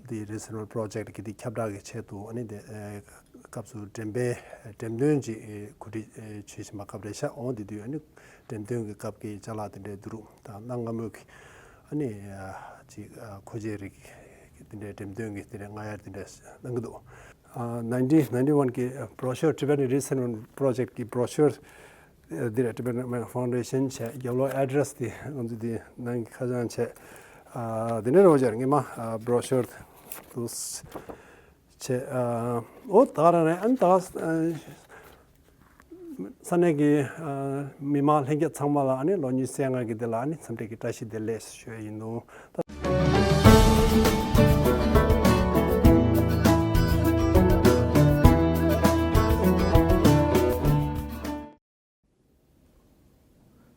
དེ་Resettlement Project གི་དེ་ཁྱབ་བསྒྲགས་ཀྱི་ཆེད་དུ་ཨ་ནི་དེ་ཨ་སྐབས་སུ་འགྲེམས་སྤེལ་འགྲེམས་སྟོན་ཅིག་གོ་སྒྲིག་བྱེད་བཞིན་པ་སྐབས་རེད་ཤག་འོང་དེ་དུས་ཨ་ནི་འགྲེམས་སྟོན་གྱི་སྐབས་ཀྱི་ཅ་ལག་དེ་འདྲའི་བསྡུ་རུབ་དང་གནའ་སྔ་མོའི་གི་ཨ་ནི་ཅིག་མཁོ་ཆས་རིགས་དེ་འདྲའི་འགྲེམས་སྟོན་གྱི་དེ་འདྲའི་སྔ་ཡར་དེ་འདྲ་གནང་གི་འདུག་ཨ་nineteen ninety-one གི་brochure, Tibetan Resettlement Project གི་brochure འདི་རེད། Tibetan Foundation བྱས། རྒྱབ་ལོགས་address དེ་ང་ཚོ་དེ་ནང་གི་ཁ་བྱང་བྱས། ཨ་དེ་ནས་རོ་ཇར་སྔས་མ་ཨ་brochure དུ་བྱས། ཨ་འོ་ད་ག་རང་རེད། ཨ་ནི་ད་ག་ས་གནས་ཀྱི་ཨ་མི་མང་ལྷན་རྒྱས་ཚང་མ་ལ་ཨ་ནི་ལོ་ཉི་ཤུ་རྩ་ལྔ་གི་དེ་ལ་ཨ་ནི་འཚམས་འདྲི་གི་བཀྲ་ཤིས་བདེ་ལེགས་ཞུ་ཡ་ཡིན་ནོ།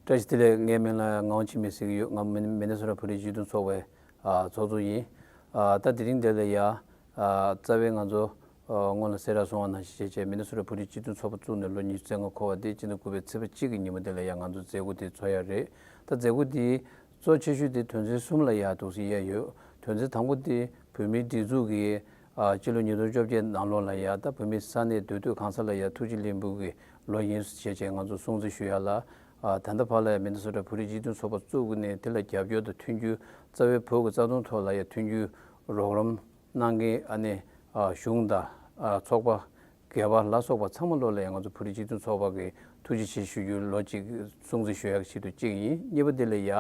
བཀྲ་ཤིས་བདེ་ལེགས། ངའི་མིང་ལ་ངག་དབང་འཆི་མེད་ཟེར་གྱི་ཡོད། ང་མི་ནི་མི་ནི་སོ་ཊ་བོད་རིགས་སྤྱི་མཐུན་ཚོགས་པའི་ཨ་ཚོགས་གཙོ་ཡིན། ཨ་ད་དེ་རིང་འདི་ལ་ཡ་ཨ་རྩ་བའི་ང་ཚོ་ཨ་སྔོན་ལ་གསལ་བསྒྲགས་སོང་བ་ནང་བཞིན་བྱས་བྱས་མི་ནི་སོ་ཊ་བོད་རིགས་སྤྱི་མཐུན་ཚོགས་པ་བཙུགས་ནས་ལོ་ཉི་ཤུ་རྩ་ལྔ་འཁོར་བ་དེ་སྤྱི་ཟླ་དགུ་པའི་ཚེས་པ་གཅིག་གི་ཉིན་མོ་དེ་ལ་ཡ་ང་ཚོ་མཛད་སྒོ་དེ་ཚོགས་ཡ་རེད། ད་མཛད་སྒོ་དེ་གཙོ་ཆེ་ཤོས་དེ་དོན་ཚན་གསུམ་ལ་ཡ་འདུག་སེ་ཡ་ཡོད། དོན་ཚན་དང་པོ་དེ་བོད་མིའི་སྒྲིག་འཛུགས་ཀྱི་ཨ་སྤྱི་ལོ་ཉིས་སྟོང་བཅོ་བརྒྱད་ནང་ལོགས་ལ་ཡ་ད་བོད་མི་ས་གནས་སྡོད་སྡོད་གང་ས་ལ་ཡ་ཐུགས་རྗེ་ལེགས་འབུལ་གྱི་ལོ་ཡིན་ཞེས་བྱས་ང་ཚོ་སྲུང་བརྩི་ཞུ་ཡ་ལ། ཨ་ད་ལྟ་བར་ལ་ཡ་མི་ནི་སོ་ཊ་བོད་རིགས་སྤྱི་མཐུན་ཚོགས་པ་བཙུགས་ནས་དེ་ལ་རྒྱབ་སྐྱོར་དང་མཐུན་འགྱུར་རྩ་བའི་བོད་ཀྱི་རྩ་དོན་ཐོག་ལ་ཡ་མཐུན་འགྱུར་རོགས་རམ་གནང་མཁན་ཨ་ནི་ཨ་གཞུང་དང་ཨ་ཚོགས་པ་སྒེར་པ་ལ་སོགས་པ་ཚང་མ་ལོ་ལ་ཡ་ང་ཚོ་བོད་རིགས་སྤྱི་མཐུན་ཚོགས་པ་གི་ཐུགས་རྗེ་ཆེ་ཞུ་རྒྱུའི་ལོ་གཅིག་སྲུང་བརྩི་ཞུ་ཡག་ཆེད་དུ་གཅིག་ཡིན། གཉིས་པ་དེ་ལ་ཡ་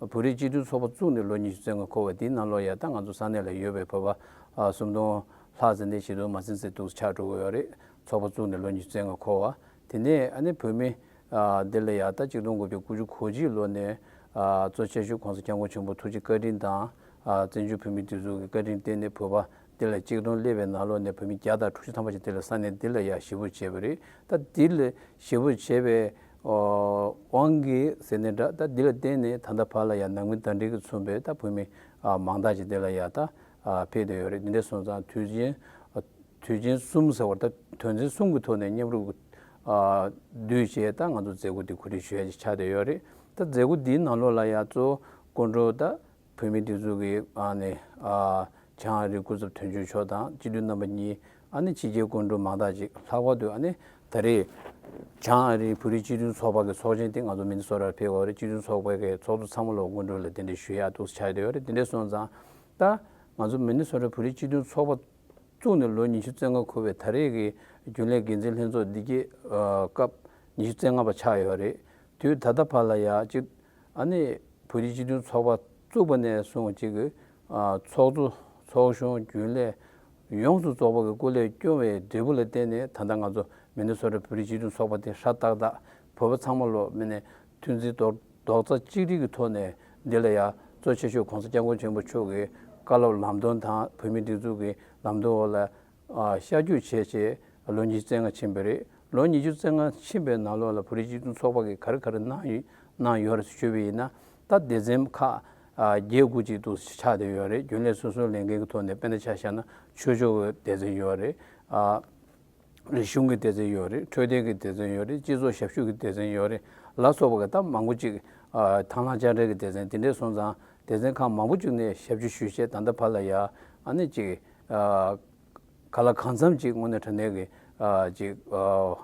བོད་རིགས་སྤྱི་མཐུན་ཚོགས་པ་བཙུགས་ནས་ལོ་ཉི་ཤུ་རྩ་ལྔ་འཁོར་བ་དེའི་ནང་ལོགས་ཡ་ད་ང་ཚོ་ས་གནས་ལ་ཡོད་པའི་བོད་པ་ཨ་སུམ་སྟོང་ལྷག་ཙམ་དེ་བཞི་སྟོང་མ་ཟིན་ཙམ་འདུག་ཆགས་འགྲོ་གི་ཡོད་རེད། ཚོགས་པ་བཙུགས་ནས་ལོ་ཉི་ཤུ་རྩ་ལྔ་འཁོར་བ། དེ་ནས་ཨ་ནི་བོད་མི་ཨ་འདི་ལ་ཡ་ད་ཆིག་སྟོང་དགུ་བརྒྱ་དགུ་བཅུ་གོ་གཅིག་ལོ་ནས་ཨ་གཙོ་ཆེ་ཤོས་༸གོང་ས་༸སྐྱབས་མགོན་ཆེན་པོ་ཐུགས་རྗེ་བཀའ་དྲིན་དང་ཨ་བཙན་བྱོལ་བོད་མིའི་སྒྲིག་འཛུགས་ཀྱི་བཀའ་དྲིན་བརྟེན་ནས་བོད་པ་འདི་ལ་གཅིག་སྟོང་སླེབས་པའི་ནང་ལོགས་ནས་བོད་མི་བརྒྱ་དང་དྲུག་ཅུ་ཐམ་པ་ཞིག་འདི་ལ་ས་གནས་འདི་ལ་ཡ་གཞིས་སྤོ་བྱས་པ་རེད། ད་འདི་ལ་གཞིས་སྤོ་བྱས་པའི་ཨོ་དབང་གིས་ཟེར་ནའི་འདྲ། ད་འདི་ལ་བརྟེན་ནས་ད་ལྟ་བར་ལ་ཡ་ནང་མི་ཟླ་སྒྲིལ་གྱིས་མཚོན་པའི་ད་བོད་མི་ཨ་མང་དག་ཅིག་འདི་ལ་ཡ་ད་ཨ་ཕེབས་བསྡད་ཡོད་རེད། འདི་འདྲ་སོང་ཙང་དུས་ཆེན་ཨ་དུས་ཆེན་གསུམ་ཟེར་བ་ད་དོན་ཚན་གསུམ་གྱི་ཐོག་ནས་མཉམ་རུབ་ཨ་བསྡུས་བྱས་ད་ང་ཚོ་མཛད་སྒོ་འདི་གོ་སྒྲིག་ཞུ་ཡ་ཅིག་ཆགས་བསྡད་ཡོད་རེད། ད་མཛད་སྒོ་འདིའི་ནང་ལོགས་ལ་ཡ་གཙོ་བོ་སྐུ་མགྲོན་ད་བོད་མིའི་སྒྲིག་འཛུགས་ཀྱི་ཨ་ནི་ཨ་བྱང་ཨ་རིའི་སྐུ་ཚབ་དོན་གཅོད་མཆོག་དང་སྤྱི་འཐུས་རྣམ་པ་གཉིས། ཨ་ནི་ཕྱི་རྒྱལ་སྐུ་མགྲོན་མང་དག་ཅིག་ལྷག་པར་དུ་ཨ་ནི་ད་རེས་བྱང་ཨ་རིའི་བོད་རིགས་སྤྱི་མཐུན་ཚོགས་པ་གི་ཚོགས་ཆེན་དེ་ང་ཚོ་མི་ནི་སོ་ཊར་ཕེབས་ཡོད་རེད། སྤྱི་མཐུན་ཚོགས་པ་གི་ཚོགས་གཙོ་ཚང་མ་ལ་སྐུ་མགྲོན་ལ་གདན་འདྲེན་ཞུ་ཡག་འདུག་ཆགས་བསྡད་ཡོད་རེད། དེ་འདྲ་སོང་ཙང་ད་ང་ཚོ་མི་ནི་སོ་ཊར་བོད་རིགས་སྤྱི་མཐུན་ཚོགས་པ་བཙུགས་ནས་ལོ་ཉི་ཤུ་རྩ་ལྔ་འཁོར་བའི་ད་རེས་ཀྱི་རྒྱུན་ལས་འགན་འཛིན་ལྷན་ཚོགས་འདི་གའི་སྐབས་ཉི་ཤུ་རྩ་ལྔ་པ་ཆགས་ཡོད་རེད། དུས་ད་ལྟ་བར་ལ་ཡ་གཅིག་ཨ་ནི་བོད་རིགས་སྤྱི་མཐུན་ཚོགས་པ་བཙུགས་པ་ནས་བཟུང་གཅིག་གི་ཨ་ཚོགས་གཙོ་ཚོགས་གཞོན་རྒྱུན་ལས་ཡོངས་སུ་རྫོགས་པ་གི་སྐུ་ལས་བསྐྱོན་པའི་འབྲས་བུ་ལ་བརྟེན་ནས་ད་ལྟ་ང་ཚོ་མི་ནི་སོ་ཊ་བོད་རིགས་སྤྱི་མཐུན་ཚོགས་པ་དེ་ཧྲ་ཏག་ཏག་བོད་པ་ཚང་མ་ལོ་མི་ནི་མཐུན་སྒྲིལ་རྡོག་རྡོག་རྩ་གཅིག་སྒྲིལ་གྱི་ཐོག་ནས་འདི་ལ་ཡ་གཙོ་ཆེ་ཤོས་༸གོང་ས་༸སྐྱབས་མགོན་ཆེན་པོ་མཆོག་གི་བཀའ་སློབ་ལམ་སྟོན་དང་བོད་མིའི་སྒྲིག་འཛུགས་ཀྱི་ལམ་སྟོན་འོག་ལ་ཨ་ཤར་བསྐྱོད་བྱས་བྱས་ལོ་ཉི་ཤུ་རྩ་ལྔ་ཕྱིན་པ་རེད། ལོ་ཉི་ཤུ་རྩ་ལྔ་ཕྱིན་པའི་ནང་ལོགས་ལ་བོད་རིགས་སྤྱི་མཐུན་ཚོགས་པ་གིས་ག་རེ་ག་རེ་གནང་ཡོད་གནང་ཡོད་རེད་ཞུས་པ་ཡིན་ན། ད་སྡེ་ཚན་ཁག་ཨ་བརྒྱད་དགུ་ཅིག་ཏུ་ཆགས་བསྡད་ཡོད་རེད། རྒྱུན་ལས་སོ་སོའི་ལས་འགན་གྱི་ཐོག་ནས་དཔེར་ན་ཆ་བཞག་ན་ཆོས་ཕྱོགས་ཀྱི་སྡེ་ཚན་ཡོད་རེད། ཨ་རིག་གཞུང་གི་སྡེ་ཚན་ཡོད་རེད། འཕྲོད་བསྟེན་གྱི་སྡེ་ཚན་ཡོད་རེད། སྤྱི་ཚོགས་ཞབས་ཞུ་གི་སྡེ་ཚན་ཡོད་རེད། ལ་སོགས་པ་གི་ད་མང་པོ་ཅིག་ཨ་དང་བླངས་དཔྱ་ཁྲལ་གྱི་སྡེ་ཚན་དེ་འདྲས་སོང་ཙང་སྡེ་ཚན་ཁག་མང་པོ་ཅིག་ནས་ཞབས་ཞུ་ཞུས་བྱས་ད་ལྟ་བར་ལ་ཡ་ཨ་ནི་ཅིག་ཨ་ག་ལ་གང་འཚམ་ཅིག་དངོས་གནས་དྲང་གནས་ཀྱི་ཨ་ཅིག་ཨ་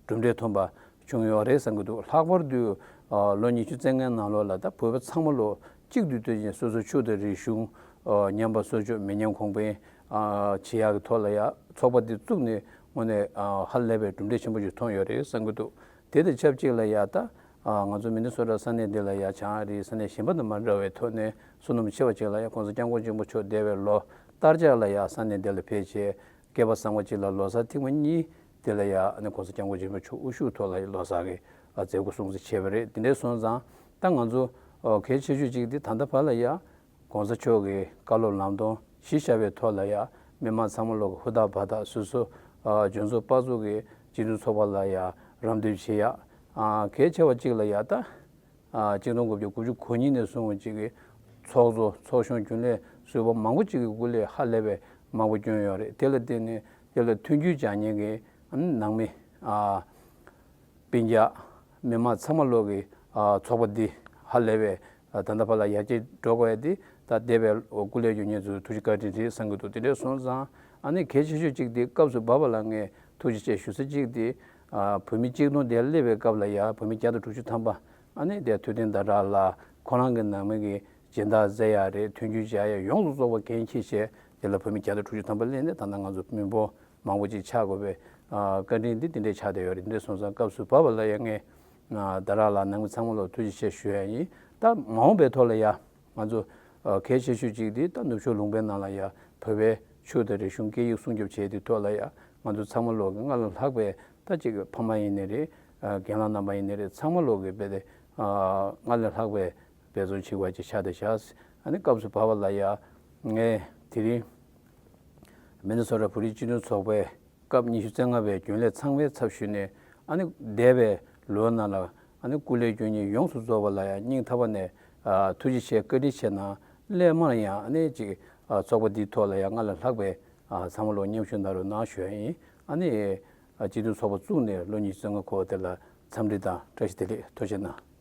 གྲུབ་འབྲས་ཐོན་པ་བྱུང་ཡོད་རེད་བསམ་གྱི་འདུག་ལྷག་པར་དུ་ཨ་ལོ་ཉི་ཤུ་རྩ་ལྔའི་ནང་ལོགས་ལ་ད་བོད་པ་ཚང་མ་ལོ་གཅིག་ཏུ་བསྟུན་ནས་སོ་སོ་ཆོས་དང་རིག་གཞུང་ཨ་ཉམས་པ་གསོ་སྐྱོང་མི་ཉམས་གོང་འཕེལ་ཨ་བྱེད་ཡག་གི་ཐོག་ལ་ཡ་ཚོགས་པ་འདི་བཙུགས་ནས་དངོས་གནས་ཨ་ཧ་ལས་པའི་གྲུབ་འབྲས་ཆེན་པོ་ཞིག་ཐོན་ཡོད་རེད་བསམ་གྱི་འདུག་དེ་དང་ཆབས་ཅིག་ལ་ཡ་ད་ཨ་ང་ཚོ་མི་ནི་སོ་ཊ་ས་གནས་འདི་ལ་ཡ་བྱང་ཨ་རིའི་ས་གནས་གཞན་པ་དང་མ་འདྲ་བའི་ཐོག་ནས་བསོད་ནམས་ཆེ་བ་ཅིག་ལ་ཡ་༸གོང་ས་༸སྐྱབས་མགོན་ཆེན་པོ་མཆོག་འདས་པའི་ལོ་ལྟར་ཆགས་ལ་ཡ་ས་གནས་འདི་ལ་ཕེབས་བྱས་བསྐལ་པ་བཟང་པོ་ཅིག་ལ་ལོ་གསར་ཐེངས་མ་གཉིས་དེ་ལ་ཡ་ཨ་ནི་༸གོང་ས་༸སྐྱབས་མགོན་ཆེན་པོ་མཆོག་དབུ་བཞུགས་ཐོག་ལ་ལོ་གསར་གྱི་ཨ་མཛད་སྒོ་སྲུང་བརྩི་བྱས་པ་རེད། དེ་འདྲས་སོང་ཙང་ད་ང་ཚོ་ཨ་གལ་ཆེ་ཤོས་ཅིག་དེ་ད་ལྟ་བར་ལ་ཡ་༸གོང་ས་མཆོག་གི་བཀའ་སློབ་ལམ་སྟོན་གཞི་བཞག་པའི་ཐོག་ལ་ཡ་མི་མང་ཚང་མ་ལོག་གི་ཧུར་ཐག་འབད་ཐག་སོ་སོ་ཨ་འཇོན་ཚོགས་དཔའ་ཚོགས་ཀྱི་སྤྱི་མཐུན་ཚོགས་པ་ལ་ཡ་རམ་འདེགས་བྱེད་ཡ། ཨ་གལ་ཆེ་བ་ཅིག་ལ་ཡ་ད་ཨ་གཅིག་སྟོང་དགུ་བརྒྱ་དགུ་བཅུ་གོ་གཉིས་ནས་བཟུང་བ་ཅིག་གི་ཚོགས་གཙོ་ཚོགས་གཞོན་རྒྱུན་ལས་ཟུར་པ་མང་པོ་ཅིག་གིས་སྐུ་ལས་ཧ་ལས་པའི་མང་པོ་བསྐྱོན་ཡོད་རེད། དེ་ལ་བརྟེན་ནས་དེ་ལ་མཐུན་འགྱུར་སྦྱར་མཁན་གྱི་ཨ་ནི་ནང་མི་ཨ་སྤུན་ཀྱག་མི་མང་ཚང་མ་ལོག་གི་ཨ་ཚོགས་པ་འདི་ཧ་ལས་པའི་ཨ་ད་ལྟ་བར་ལ་ཡར་རྒྱས་འགྲོ་དགོས་ཡ་འདི་ད་འདས་པའི་སྐུ་ལས་བསྐྱོན་མཁན་ཚོའི་ཐུགས་རྗེ་བཀའ་དྲིན་རེད་བསམ་གྱི་འདུག་དེ་འདྲས་སོང་ཙང་ཨ་ནི་གལ་ཆེ་ཤོས་གཅིག་འདི་སྐབས་སུ་བབས་པ་ལ་ངས་ཐུགས་རྗེ་ཆེ་ཞུ་ས་གཅིག་འདི་ཨ་བོད་མི་གཅིག་སྟོང་དེ་སླེབས་པའི་སྐབས་ལ་ཡ་བོད་མི་བརྒྱ་དང་དྲུག་ཅུ་ཐམ་པ་ཨ་ནི་དེ་ཐུབ་བསྟན་ཟླ་གྲགས་ལགས་ཁོ་རང་གི་ནང་མི་གི་སྦྱིན་བདག་མཛད་ཡག་རེད། མཐུན་འགྱུར་བྱ་ཡག་ཡོངས་སུ་རྫོགས་པ་འགན་འཁྱེར་བྱས་དེ་ལ་བོད་མི་བརྒྱ་དང་དྲུག་ཅུ་ཐམ་པ་སླེབས་ནས་ད་ལྟ་ང་ཚོ་མི་འབོར་མང་པོ་ཅིག་ཆགས་དགོས་པའི་ཨ་བཀའ་དྲིན་འདི་དེ་འདྲས་ཆགས་བསྡད་ཡོད་རེད། འདི་འདྲས་སོང་ཙང་སྐབས་སུ་བབས་པ་ལ་ཡ་ངས་ཨ་ཟླ་རག་ལགས་ནང་མི་ཚང་མ་ལ་ཐུགས་རྗེ་ཆེ་ཞུ་ཡ་ཡིན། ད་མ་འོངས་པའི་ཐོག་ལ་ཡ་ང་ཚོ་ཨ་གལ་ཆེ་ཤོས་ཅིག་འདི་ད་ནུབ་ཕྱོགས་ལུང་པའི་ནང་ལ་ཡ་བོད་པའི་ཆོས་དང་རིག་གཞུང་སྐད་ཡིག་སྲུང་སྐྱོབ་བྱས་དེ་ཐོག་ལ་ཡ་ང་ཚོ་ཚང་མ་ལོག་གི་སྔར་ལས་ལྷག་པའི་ད་ཅིག་ཕ་མ་ཡིན་ནའི་རེད། ཨ་རྒན་ལགས་རྣམ་པ་ཡིན་ནའི་རེད། ཚང་མ་ལོག་གི་དཔེ་དེ་ཨ་སྔར་ལས་ལྷག་པའི་འབད་བརྩོན་བྱེད་དགོས་ཅིག་ཆགས་བསྡད་ཤག་ཨ་ནི་སྐབས་སུ་བབས་པ་ལ་ཡ་ངས་དེ་རིང་མི་ནི་སོ་ཊ་བོད་རིགས་སྤྱི་མཐུན་ཚོགས་པའི་སྐབས་ཉི་ཤུ་རྩ་ལྔ་པའི་རྒྱུན་ལས་ཚང་མའི་ཚབ་ཞུས་ནས་ཨ་ནི་འདས་པའི་ལོ་ནང་ལ་ཨ་ནི་སྐུ་ལས་བསྐྱོན་མཁན་ཡོངས་སུ་རྫོགས་པ་ལ་ཡང་སྙིང་ཐག་པ་ནས་ཨ་ཐུགས་རྗེ་ཆེ་བཀའ་དྲིན་ཆེ་གནང་། སླད་མར་ཡང་ཨ་ནི་ཅིག་ཨ་ཚོགས་པ་འདིའི་ཐོག་ལ་ཡང་སྔར་ལས་ལྷག་པའི་ཨ་ཚང་མ་ལོ་མཉམ་ཞུགས་གནང་རོགས་གནང་ཞུ་ཡ་ཡིན། ཨ་ནི་ཨ་སྤྱི་མཐུན་ཚོགས་པ་བཙུགས་ནས་ལོ་ཉི་ཤུ་རྩ་ལྔ་འཁོར་བ་དེ་ལ་འཚམས་འདྲི་དང་བཀྲ་ཤིས་བདེ་ལེགས། ཐུགས་རྗེ་གནང་།